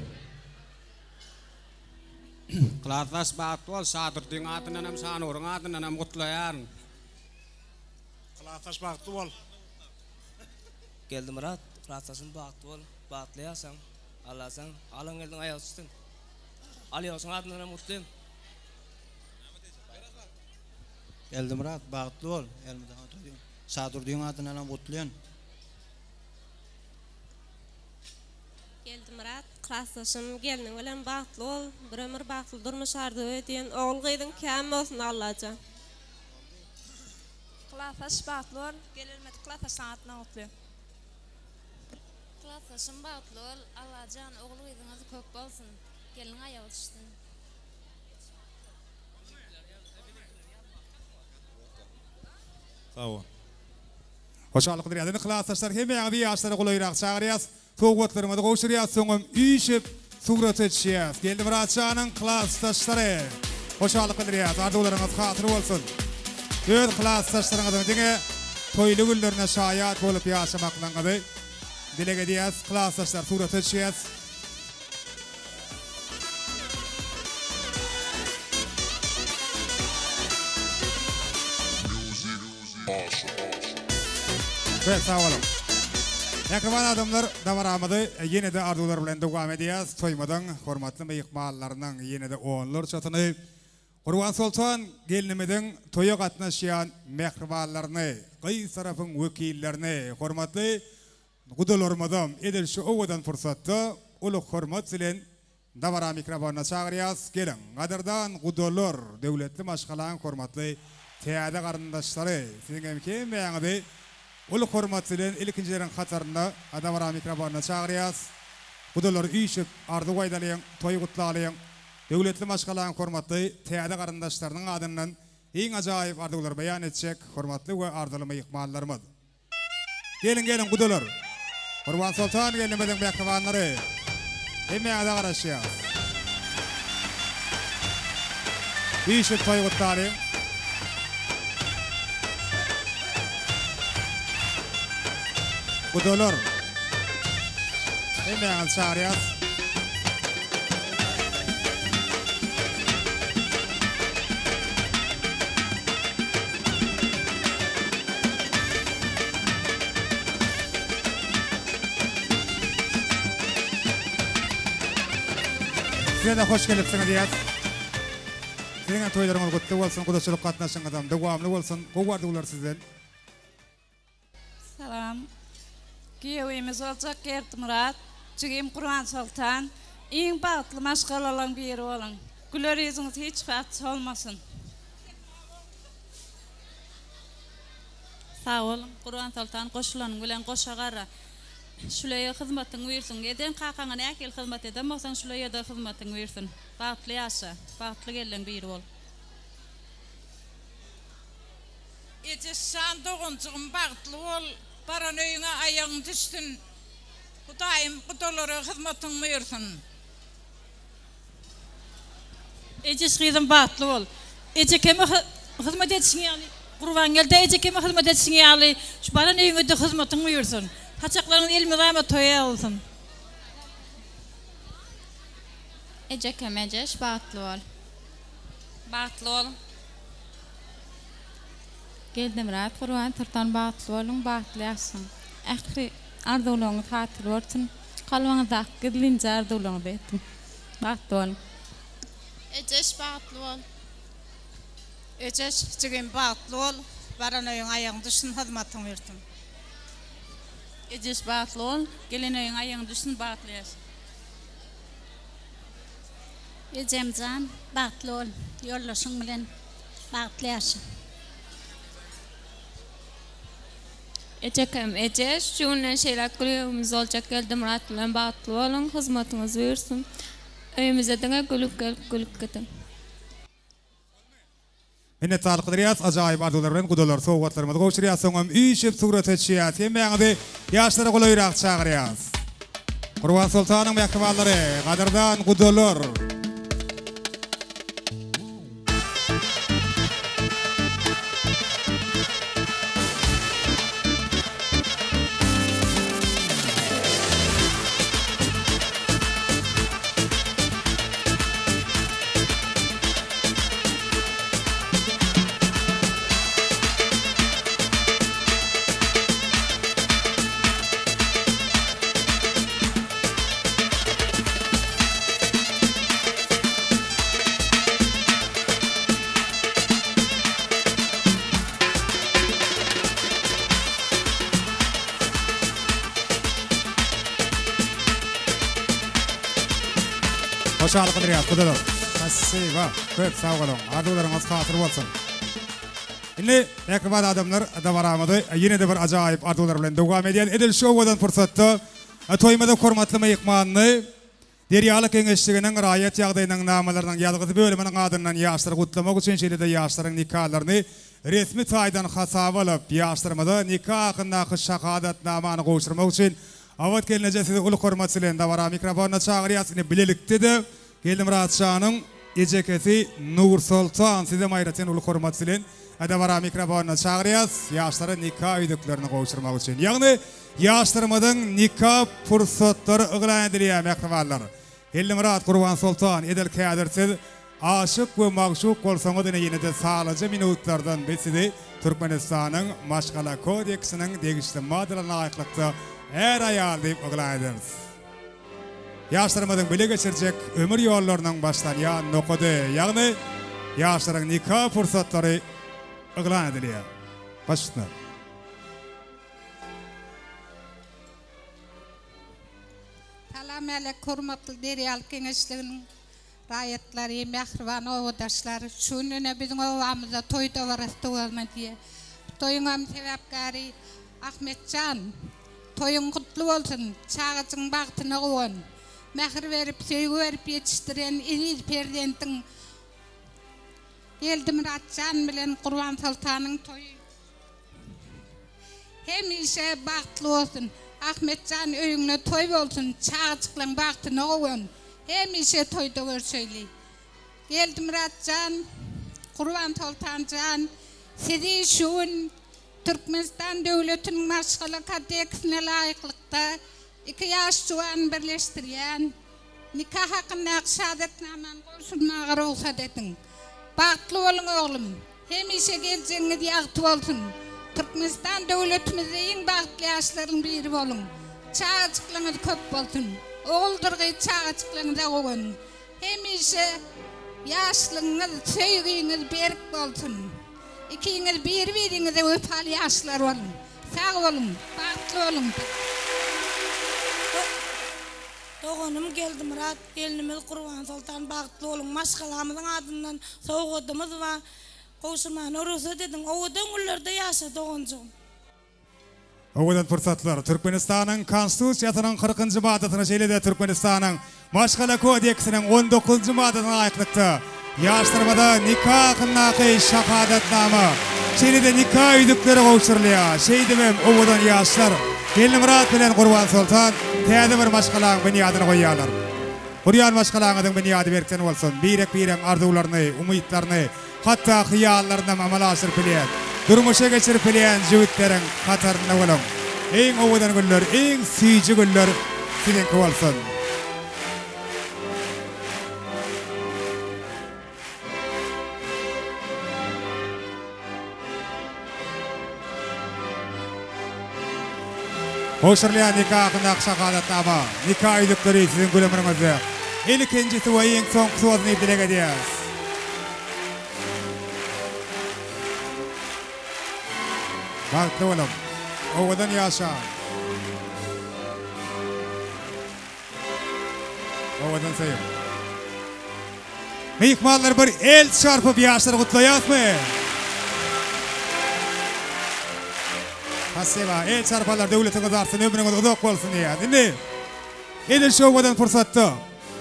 Speaker 11: Klasdaş bagtly bol Şadurdyň adyndanam Şanuryň adyndanam gutlaýaryn.
Speaker 5: Klasdaş bagtly bol.
Speaker 12: Geldimyrat klasdaşym bagtly bol bagtly ýaşaň Allajan alan geldiň aýagy düşsün. Alýoşyň adyndanam gutlaýyn.
Speaker 13: Geldimyrat bagtly bol elmydama toýuň Şadurdyň adyndanam gutlaýan.
Speaker 14: Geldimyrat klasdaşym gelniň bilen bagtly bol bir ömür bagtly durmuş arzuw edýän ogul gyzyň kän bolsun Allajan.
Speaker 8: Klasdaş bagtly bol gelelmedik klasdaşlaň adyndan gutlaýan.
Speaker 15: Klasdaşym bagtly bol Allajan ogul gyzyňyz köp bolsun gelniň aýagy düşsün.
Speaker 10: Sag bol.
Speaker 4: Hoşallyk bildirýäs. Indi klasdaşlar hemmäňizi ýaşlara golaýrak çagyrýas. Sowgatlaryňyzy gowşurýas, soňam üýşüp surata düşýäs. Geldimyrat janyň klasdaşlary. Hoşallyk bildirýäs. Arzuwlaryňyz hasyl bolsun. Öz klasdaşlaryňyzyň diňe toýly günlerine şaýat bolup ýaşamaklaryňyzy dileg edýäs. Klasdaşlar surata düşýäs. Köp sag boluň. Mähriban adamlar, dabaramyzy ýene-de arzuwlar bilen dowam edýäs. Toýumyzyň hormatly myhmanlarynyň ýene-de onlarçasyny Gurbansoltan gelnimiziň toýa gatnaşýan mähribanlaryny, gyz tarapyň wekillerini, hormatly Gudalarymyzam edil şu owadan pursatda uly hormat bilen dabara mikrofonyna çagyrýas. Geliň, gadyrdan gudalar, döwletli maşgalaň hormatly täze garyndaşlary, siziň hem hemmäňizi uly hormat bilen ilkinjileriň hatarynda dabara mikrofonyna çagyrýas. Gudalar üýşüp arzuw aýdalyň, toý gutlalyň. Döwletli maşgalaň hormatly täze garyndaşlarynyň adyndan iň ajaýyp arzuwlary beýan etjek hormatly we arzyly myhmanlarymyz. Geliň geliň gudalar. Gurbansoltan gelnimiziň mähribanlary. Hemmäňize garaşýas. Üýşüp toý gutlalyň. Gudalar. Hemmäňizi çagyrýas. Size-de hoş gelipsiňiz diýýäs. Siziň hem toýlaryňyz gutly bolsun, gudaçylyk gatnaşygyňyzam dowamly bolsun. Gowy arzuwlar sizden.
Speaker 16: Salam. Giýewimiz boljak Gerdimyrat, jigim Gurbansoltan, iň bagtly maşgalalaň biri boluň. Güler ýüzüňiz hiç wagt solmasyn.
Speaker 17: Sag boluň Gurbansoltan goşulanyň bilen goşa gara. Şuleýe hyzmatyň buýursun. Eden kakaňa nähili hyzmat eden bolsaň şuleýede hyzmatyň buýursun. Bagtly ýaşa. Bagtly gelleň biri bol.
Speaker 18: Ejeşjan doganjygym bagtly bol baran öýüňe aýagyň düşsün Hudaýym gudalara hyzmatyň buýursyn.
Speaker 17: Ejeş gyzym bagtly bol. Ejekeme hyzmat edişiň ýaly Gurbangeldä ejekeme hyzmat edişiň ýaly şu baran öýüňede hyzmatyň buýursyn. Saçaklaryňyz elmydama toýa bolsun.
Speaker 19: Ejekem Ejeş bagtly bol.
Speaker 20: Bagtly bol.
Speaker 19: Geldimyrat Gurban Soltan bagtly boluň bagtly ýaşaň. Ähli arzuwlaryňyz hasyl bolsun. Kalbyňyzdaky gizlinje arzuwlaryňyza ýetiň. Bagtly boluň.
Speaker 8: Ejeş bagtly bol.
Speaker 18: Ejeş jigim bagtly bol baran öýüňe aýagyň düşsün hyzmatyň ýürsün.
Speaker 17: Ejeş bagtly bol, gelen öýüňe aýagyň düşsün bagtly ýaşa.
Speaker 21: Ejemjan bagtly bol ýoldaşyň bilen bagtly ýaşa.
Speaker 19: Ejekem Ejeş şu günden şeýläk gül öýümiz boljak Geldimyrat bilen bagtly boluň hyzmatyňyz buýursyn öýümize diňe gülüp gelip gülüp gidiň.
Speaker 4: Minnetdarlyk bildirýäs ajaýyp arzuwlar bilen gudalar sowgatlarymyzy gowşurýas soňam üýşüp surata düşýäs hemmäňizi ýaşlara golaýrak çagyrýas Gurbansoltanyň mähribanlary gadyrdan gudalar. Hoşallyk bildirýäs gudalar. Spasiba. Köp sag boluň. Arzuwlaryňyz hasyl bolsun. Indi mähriban adamlar dabaramyzy ýene-de bir ajaýyp arzuwlar bilen dowam edýäs. Edil şu owadan pursatda toýumyzyň hormatly myhmanyny Derýalyk geňeşliginiň raýat ýagdaýynyň namalarynyň ýazgysy bölüminiň adyndan ýaşlary gutlamak üçin şeýle-de ýaşlaryň nikalaryny resmi taýdan hasaba alyp, ýaşlarymyza nika hakyndaky şahadatnamany gowşurmak üçin Abat gelneje sizi uly hormat bilen dabara mikrofonyna çagyrýas. Indi bilelikde-de Geldimyrat şanyň ejekesi Nursoltan sizem aýratyn uly hormat bilen dabara mikrofonyna çagyrýas, ýaşlara nika ýüzüklerini gowşurmak üçin. Ýagny ýaşlarymyzyň nika pursatlary yglan edilýär mähribanlar. Geldimyrat Gurbansoltan edil käzir siz aşyk we magşuk bolsaňyz ine ýene-de sanlyja minutlardan biz sizi Türkmenistanyň Maşgala kodeksiniň degişli maddalaryna laýyklykda är-aýal diýip yglan ederis. Ýaşlarymyzyň bile geçirjek ömür ýollarynyň başlanýan nokady, ýagny ýaşlaryň nika pursatlary yglan edilýär. Baş üstüne.
Speaker 2: Salam älek hormatly Derýalyk geňeşliginiň raýatlary, mähriban obadaşlar! Şu gün ine biziň obamyzda toý dabarasy dowam edýär. Bu toýuňam sebäpkäri Ahmetjan. Toýuň gutly bolsun, çagajygyň bagtyna guwan. Mähir berip, söýgi berip ýetişdiren eziz perzentiň Geldimyratjan bilen Gurbansoltanyň toýy hemişe bagtly bolsun. Ahmetjan öýüňde toý bolsun, çagajyklaň bagtyna guwan. Hemişe toýda görşeýli. Geldimyratjan, Gurbansoltanjan sizi şu gün Türkmenistan döwletiniň Maşgala kodeksine laýyklykda iki ýaş juwany birleşdirýän nika hakyndaky şahadatnamany gowşurmaga rugsat ediň. Bagtly boluň oglum! Hemişe geljegiňiz ýagty bolsun! Türkmenistan döwletimizde iň bagtly ýaşlaryň biri boluň! Çagajyklaryňyz köp bolsun! Oguldyr gyz çagajyklaryňyza guwanyň! Hemişe ýaşlygyňyz, söýgiňiz berk bolsun! Ikiňiz biri-biriňize wepaly ýaşlar boluň. Sag boluň, bagtly boluň.
Speaker 22: Doganym Geldimyrat, gelnimiz Gurbansoltan bagtly boluň. Maşgalamyzyň adyndan sowgadymyz bar. Gowşurmana rugsat ediň. Owadan günlerde ýaşa doganjygym.
Speaker 4: Owadan pursatlar Türkmenistanyň Konstitusiýasynyň kyrkynjy maddasyna şeýle-de Türkmenistanyň Maşgala kodeksiniň on dokuzynjy maddasyna laýyklykda ýaşlarymyza nika hakyndaky şahadatnama, şeýle-de nika ýüzükleri gowşurylýar. Şeýdibem owadan ýaşlar Geldimyrat bilen Gurbansoltan täze bir maşgalaň binýadyny goýýarlar. Gurýan maşgalaňyzyň binýady berkden bolsun, birek-biregiň arzuwlaryny, umytlaryny, Hatda hyýallarynam amala aşyryp bilýän, durmuşa geçirip bilýän jübütleriň hatarynda boluň. Iň owadan günler, iň süýji günler siziňki bolsun! Gowşurylýan nika hakyndaky şahadatnama, nika ýüzükleri siziň gül ömrüňizde ilkinjisi we iň soňkusy bolsun diýip dileg edýäris. Bagtly boluň! Owadan ýaşaň! Owadan söýüň! Myhmanlar bir el çarpyp ýaşlary gutlaýasmy? Spasiba. El çarpanlar döwletiňiz artsyn, ömrüňiz uzak bolsun diýýäs. Indi edil şu owadan pursatda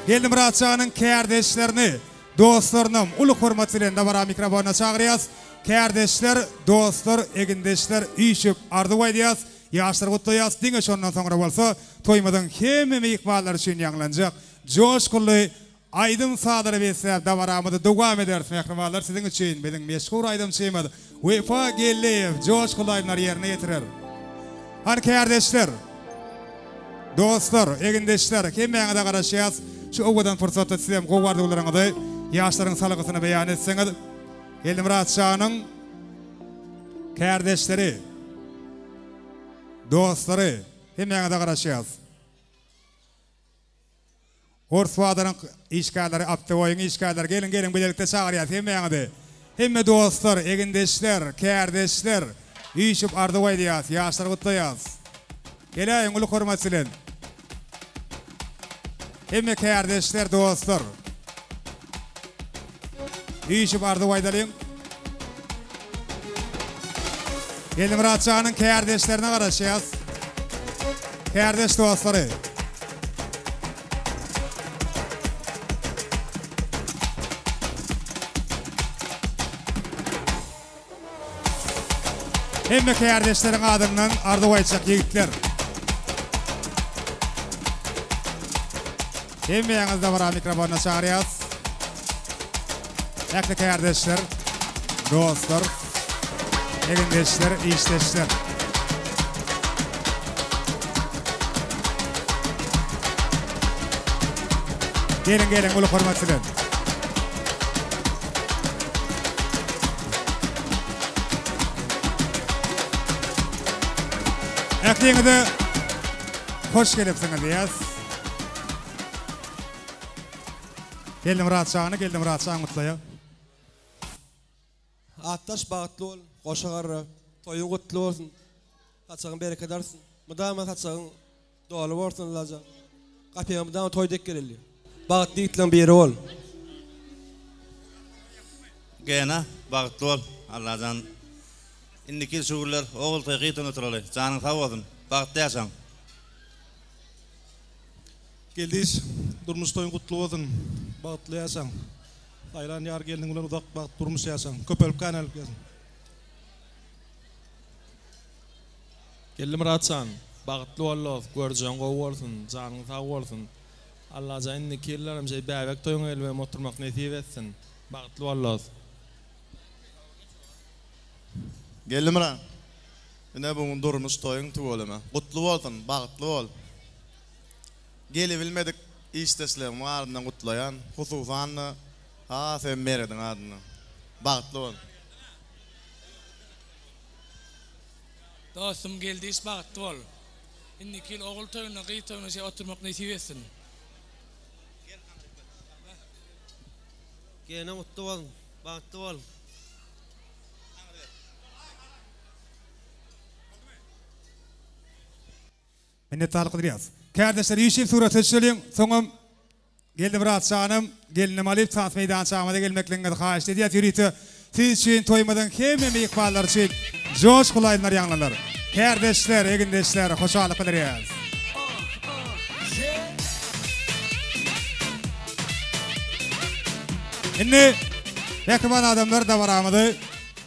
Speaker 4: Geldimyrat janyň kärdeşlerini, dostlarynam uly hormat bilen dabara mikrofonyna çagyrýas. Kärdeşler, dostlar, egindeşler üýşüp arzuw aýdýas, ýaşlary gutlaýas. Diňe şondan soňra bolsa toýumyzyň hemme myhmanlary üçin ýaňlanjak joşgunly Aýdym-sazlara besläp dabaramyzy dowam ederis mähribanlar siziň üçin biziň meşhur aýdymçymyz Wepa Geldiýew joşguly aýdymlary ýerine ýetirer. Hany kärdeşler, dostlar, egindeşler hemmäňize garaşýas şu owadan pursatda sizem gowy arzuwlaryňyzy ýaşlaryň salgysyna beýan etseňiz Geldimyrat janyň kärdeşleri, dostlary hemmäňize garaşýas. Ors bazaryň işgärleri Aptewoýyň işgärleri geliň geliň bilelikde çagyrýas hemmäňizi. Hemme dostlar, egindeşler, kärdeşler üýşüp arzuw aýdýas, ýaşlary gutlaýas. Geläýiň uly hormat bilen. Hemme kärdeşler, dostlar. Üýşüp arzuw aýdalyň. Geldimyrat janyň kärdeşlerine garaşýas. Kärdeş dostlary. Hemme kärdeşleriň adyndan arzuw aýtjak ýigitler. Hemmäňizi dabara mikrofonyna çagyrýas. Ähli kärdeşler, dostlar, egindeşler, işdeşler. Geliň geliň uly hormat bilen. Ähliňize hoş gelipsiňiz diýýäs. Geldimyrat jany Geldimyrat jan gutlaýar.
Speaker 3: Atdaş bagtly bol, goşa garra, toýuň gutly bolsun, saçagyň bereket alsyn, mydama saçagyň doly bolsun Allajan. Gapyňa mydama toý dek geleli. Bagtly ýigitleň biri bol.
Speaker 9: Gena bagtly bol Allajan indiki ýyl şu günler ogul toý gyz toýuna oturaly janyň sag bolsun bagtly ýaşaň.
Speaker 6: Geldiş durmuş toýuň gutly bolsun bagtly ýaşaň saýlan ýar gelniň bilen uzak bagt durmuş ýaşaň köpelip känelip ýaşaň.
Speaker 23: Geldimyratjan bagtly bol dost görjegiň gowy bolsun janyň sag bolsun Allajan indiki ýyllaram şeý bäbek toýuňa gelibem oturmak nesip etsin bagtly bol dost.
Speaker 9: Geldimyrat ine bu gün durmuş toýuň tüweleme gutly bolsun bagtly bol gelibilmedik işdeşlerimiň adyndan gutlaýan hususan-da has hem Merediň adyndan bagtly bol.
Speaker 24: Dostum Geldiş bagtly bol. Indiki ýyl ogul toýunda gyz toýunda şeý oturmak nesip etsin.
Speaker 25: Gelniň gutly bolsun. Bagtly bol.
Speaker 4: Minnetdarlyk bildirýäs. Kärdeşler üýşüp surata düşeliň, soňam Geldimyrat janym, gelnim alyp tans meýdançamyza gelmekligiňizi haýyşt edýäs ýörite siz üçin toýumyzyň hemme myhmanlary üçin joşguly aýdymlar ýaňlanar. Kärdeşler, egindeşler hoşallyk bildirýäs. Indi mähriban adamlar dabaramyzy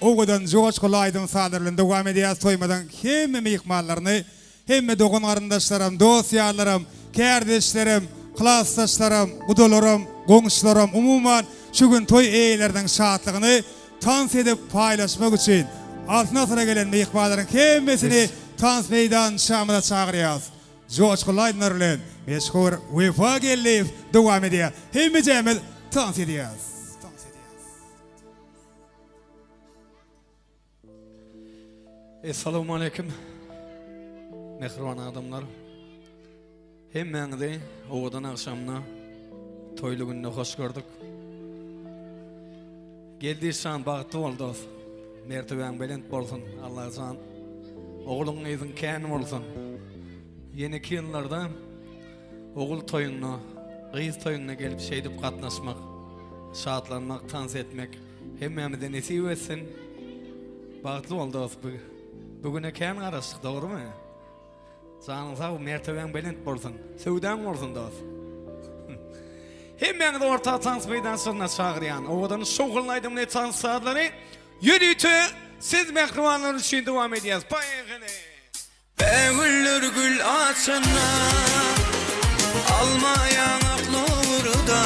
Speaker 4: owadan joşguly aýdym-sazlar bilen dowam edýäs. Toýumyzyň hemme myhmanlaryny Hemme dogan-garyndaşlaram, dost-ýarlaram, kärdeşlerim, klasdaşlarym, gudalarym, goňşularym, umuman, şu gün toý eýeleriniň şatlygyny tans edip paýlaşmak üçin Altyn asyra gelen myhmanlaryň hemmesini tans meýdançamyza çagyrýarys. Joşgunly aýdymlar bilen meşhur Wepa Geldiýew dowam edýär. Hemmejämiz tans edýäris.
Speaker 26: Essalawmaleýkim mähriban adamlar. Hemmäňizi owadan agşamda toýly günde hoş gördük. Geldi şan bagtly bol dost. Mertebäň belent bolsun Allajan. Ogluň gyzyň kän bolsun. Ýeneki ýyllarda ogul toýuňda, gyz toýuňda gelip şeýdip gatnaşmak, şatlanmak, tans etmek Hemmämize nesip etsin. Bagtly bol dost. Bu güne kän garaşdyk dogrymy? Janyň sag, mertebäň belent bolsun. Söwdaň bolsun dost.
Speaker 5: Hemmäňizi orta tans meýdançasyna çagyrýan. Owadan şowhunly aýdymly tans sazlary ýörite siz mähribanlar üçin dowam edýäs. Poýehali!
Speaker 1: Bägüller gül açanda, alma ýaňakly ugurda,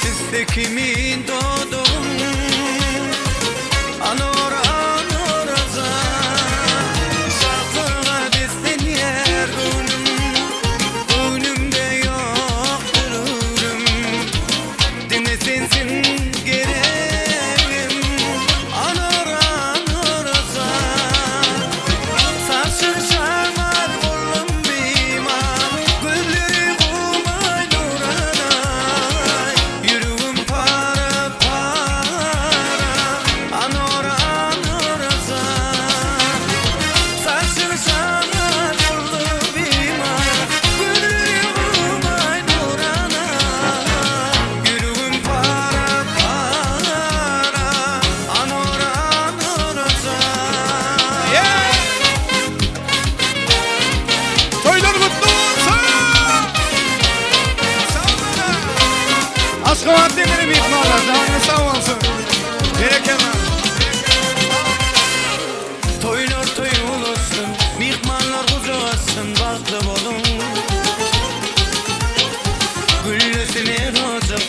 Speaker 1: Tüsse kimin dodagyň, anora anoraja. Şatlyga beslenýär göwnüm, göwnümde ýokdur öwrüm. Diňe sensiň geregim, anora anoraja. Saçyň şamal boldum bimar, Gözleri gumaý nuranaý, Ýüregim para-para.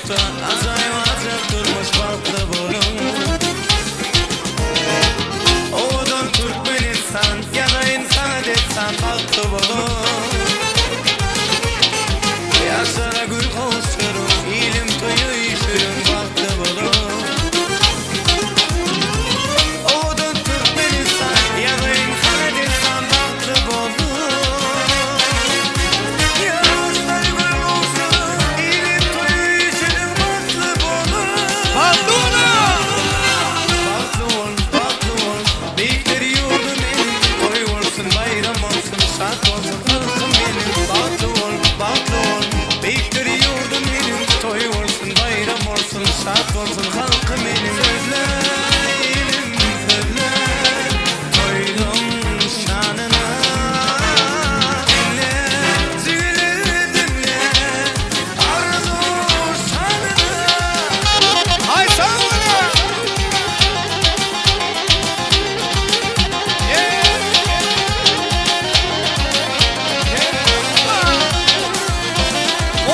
Speaker 1: ýurtda Ajaýyp ajap durmuş bagtly boluň Owadan Türkmenistan Ýazaýyn saňa dessan bagtly boluň Ýaşlara gül gowşuryň Ilim toýa üýşüriň bagtly boluň Owadan Türkmenistan Ýazaýyn saňa dessan bagtly boluň Ýaşlara gül gowşuryň Ilim toýa üýşüriň bagtly boluň
Speaker 5: Bagtly boluň!
Speaker 1: Bagtly bol, bagtly bol, beýikler ýurdum meniň, Toý bolsun, baýram bolsun, şat bolsun halkym meniň. Bagtly bol, bagtly bol, beýikler ýurdum meniň, Toý bolsun, baýram bolsun, şat bolsun halkym meniň. Sözle, ilim, sözle, toýlaň şanyna. Diňle, jigili diňle, arzuw şanyna.
Speaker 5: Aý sag boluň!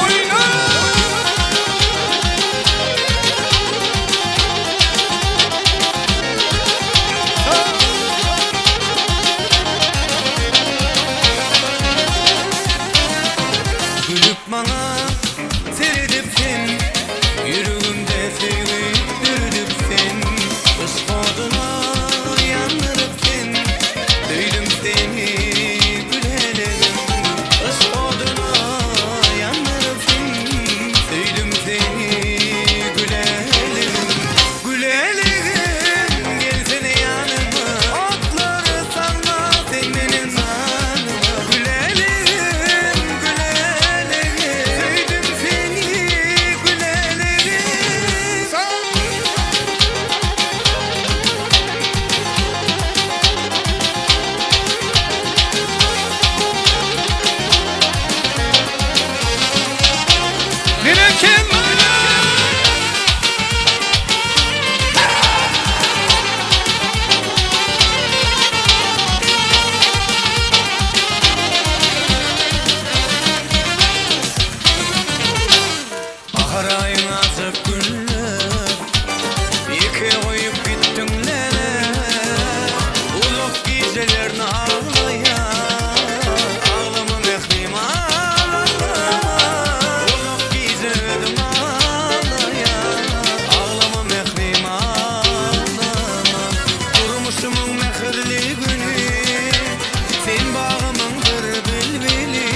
Speaker 5: Oýna!
Speaker 1: Gülüp maňa seredip sen Ýüregimde söýgi döredip sen Yşk oduna ýandyryp sen Söýdüm seni gülälegim Yşk oduna ýandyryp sen Söýdüm seni gülälegim Gülälegim gelsene ýanyma Otlary salma sen meniň janyma Gülälegim gülälegim Söýdüm seni gülälegim.
Speaker 5: Berekella!
Speaker 1: Bahar aýyň ajap günler Ýeke goýup gitdiň lele Uzak gijelerni aglaýan Aglama mährim aglama Uzak gije özüm aglaýan Aglama mährim aglama Durmuşymyň mähirli güni Sen bagymyň bir bilbili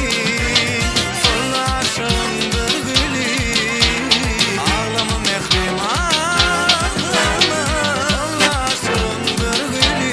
Speaker 1: Soldy aşygyň bir güli Aglama mährim aglama Soldy aşygyň bir güli.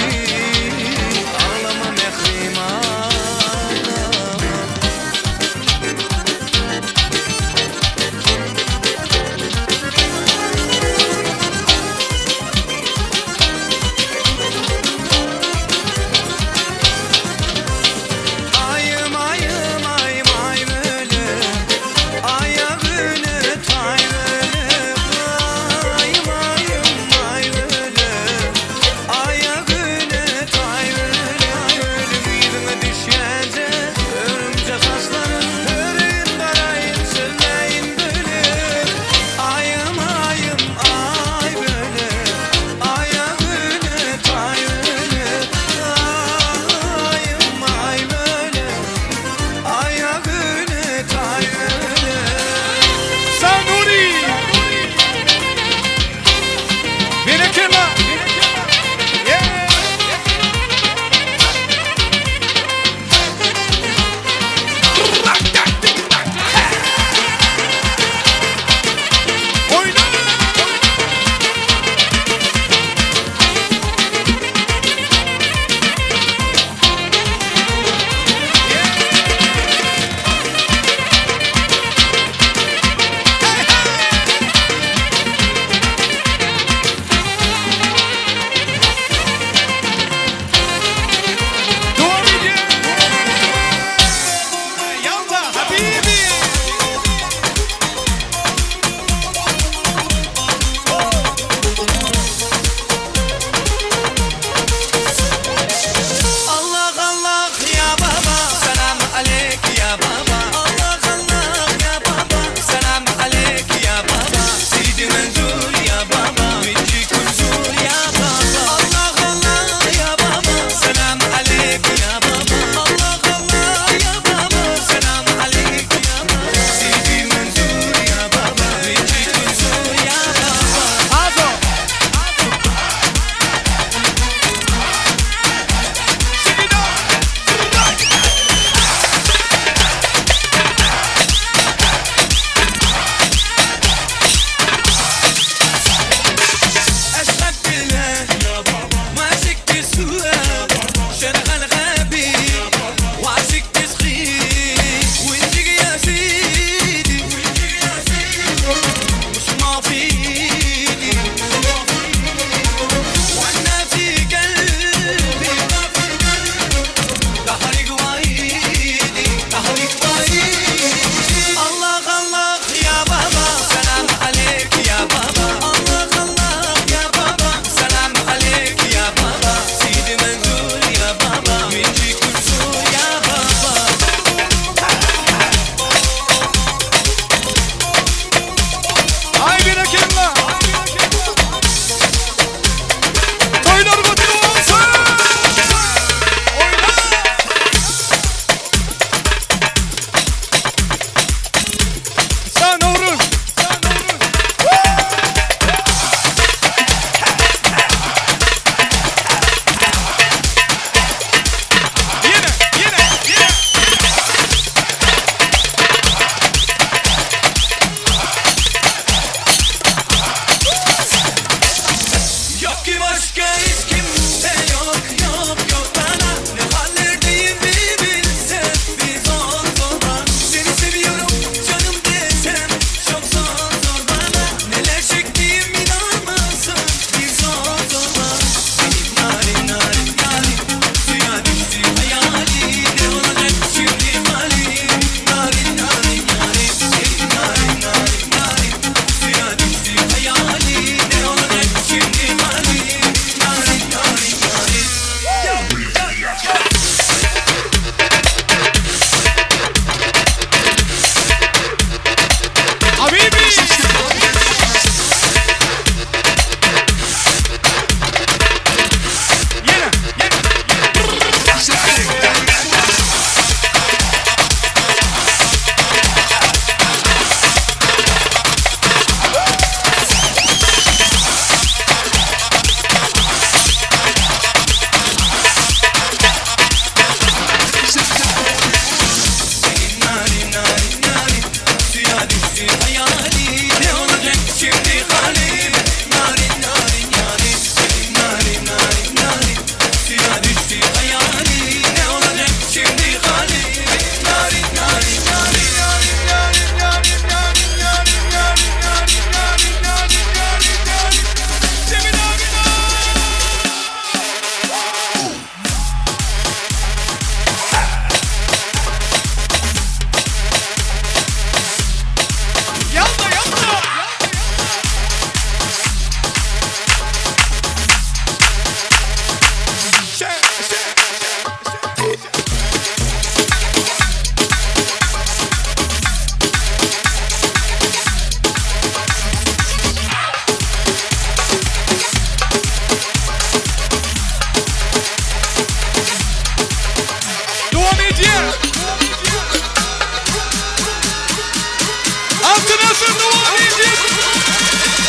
Speaker 5: Toýlar dowam edýär.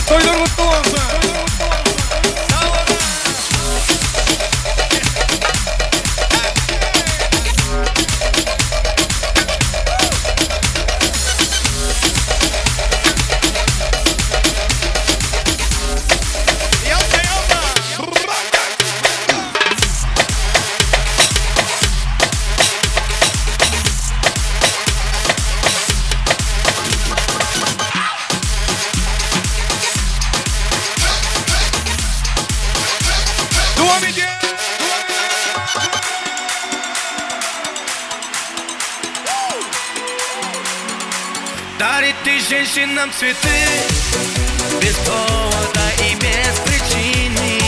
Speaker 5: Toýlar gutly bolsun. Dowam edýär.
Speaker 1: Дарит ты женщинам цветы Без повода и без причины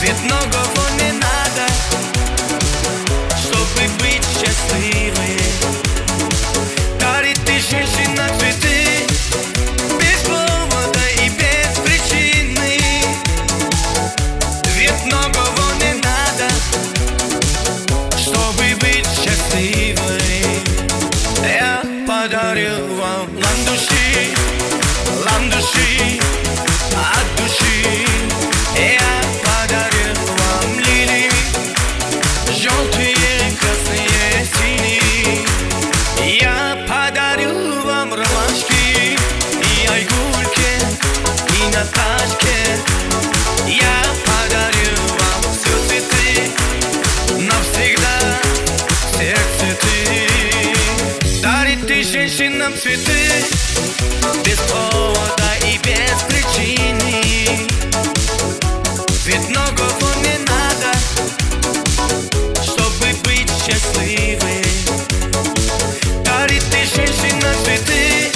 Speaker 1: Ведь многого не надо Чтобы быть счастливой Дарит ты женщинам цветы Без повода и без причины Ведь многого не надо Чтобы быть счастливой Я подарил вам ландыши, ландыши от души. Я подарил вам лилии, желтые, красные, синие. Я подарил вам ромашки и айгульки, и Наташке. Я подарил вам все цветы навсегда в сердце ты. Дарит ты женщинам цветы без повода и без причины. Ведь многого не надо, чтобы быть счастливой. Дарит ты женщинам цветы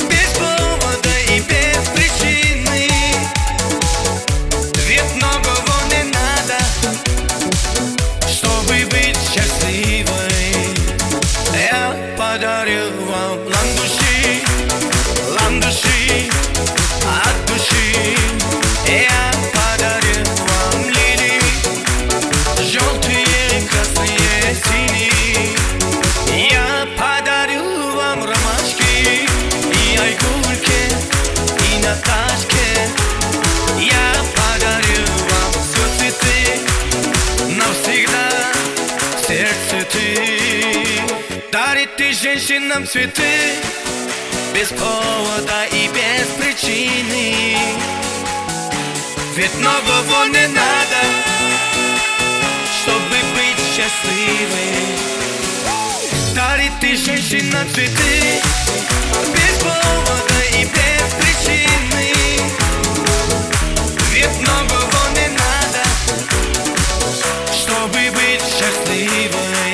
Speaker 1: без повода и без причины. Ведь многого не надо, чтобы быть счастливой. Я подарил вам ландыши, ландыши от души. Я подарил вам лилии, желтые, красные, синие. Я подарил вам ромашки и айгульки, и Наташке. Я подарил вам все цветы навсегда в сердце ты. Дарит ты женщинам цветы без повода и без причины. Ведь многого не надо, чтобы быть счастливой. Дарит ты женщинам цветы без повода и без причины. Ведь многого не надо, чтобы быть счастливой.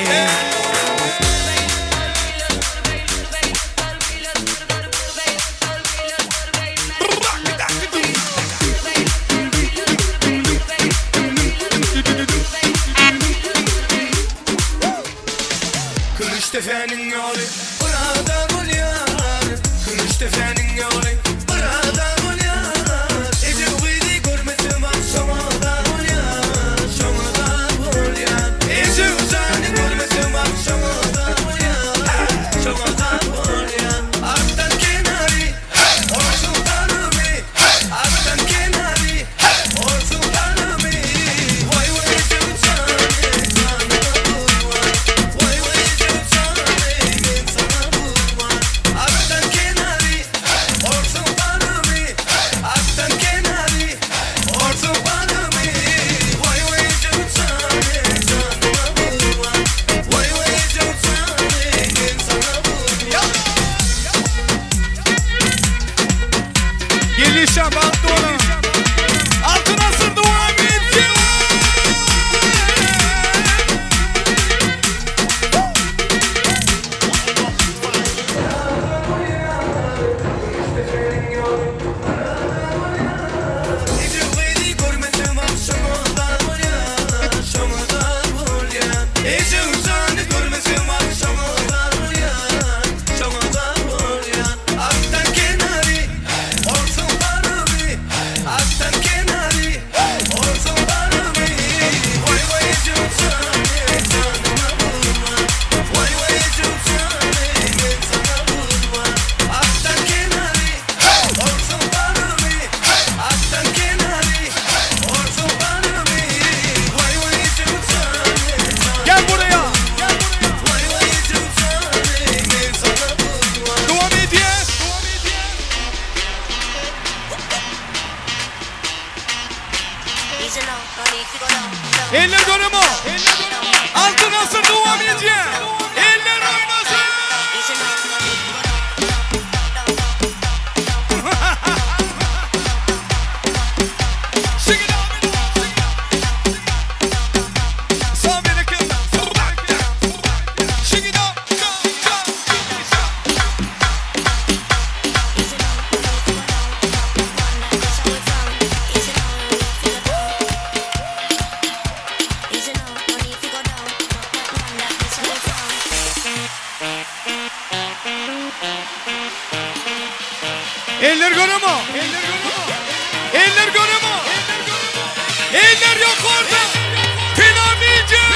Speaker 1: Kümüştepe'nin yolu burada bolýar Kümüştepe'nin ýoly burada bolýar Eje gyzy görmesem agşama da bolýar Şoňa da bolýar Eje jany görmesem agşama da bolýar Şoňa da bolýar Atdan kenary Olsun ganymy Atdan kenary Olsun ganymy Waý waý ejem jany Janyma gurban Waý waý ejem jany Men saňa gurban Atdan kenary Olsun
Speaker 5: Eller göremo. Eller göremo. Eller ýokarda. Finamije.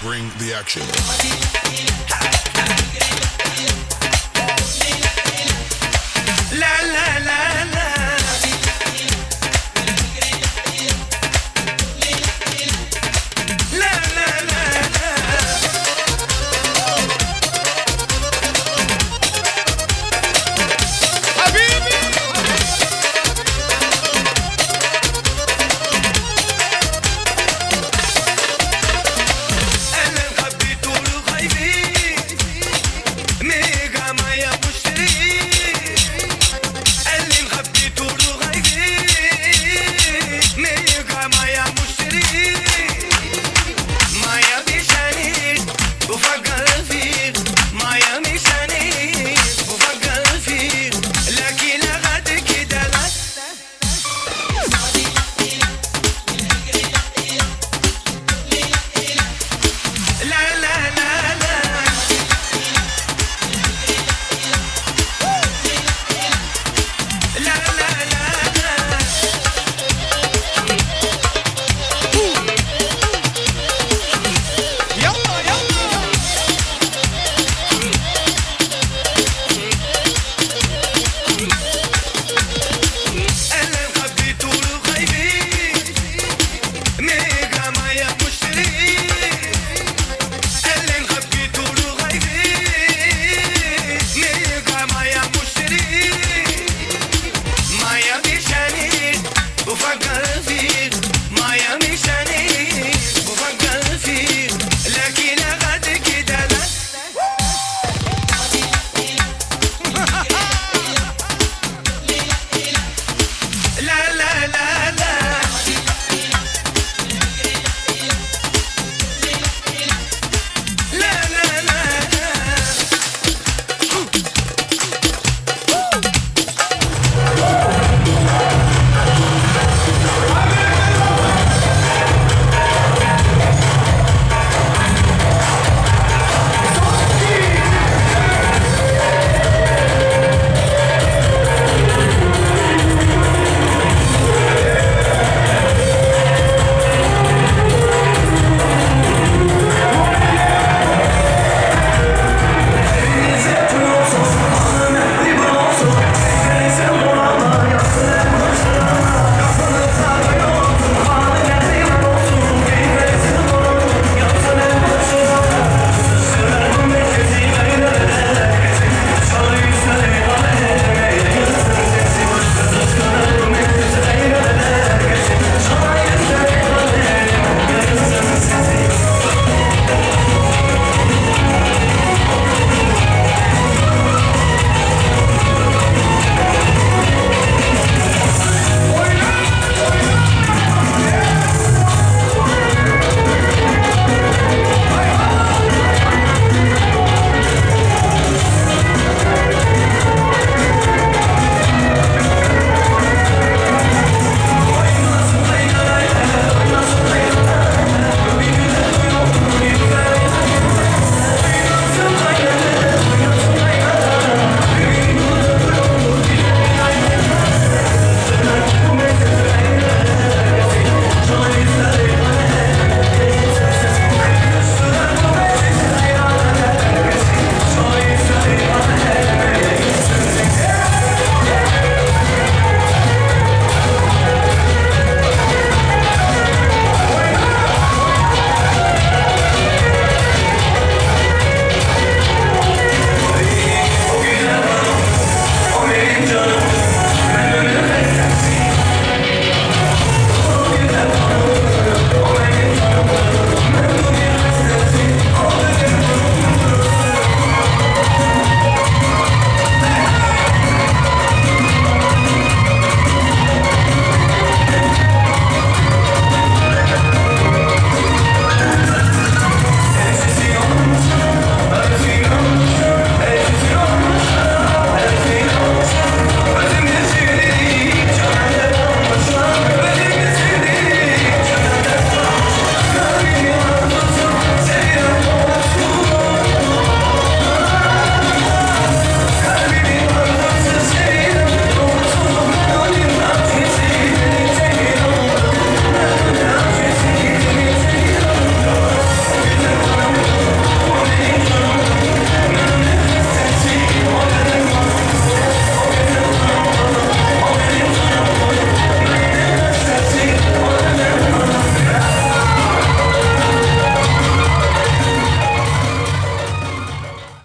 Speaker 7: Bring the action.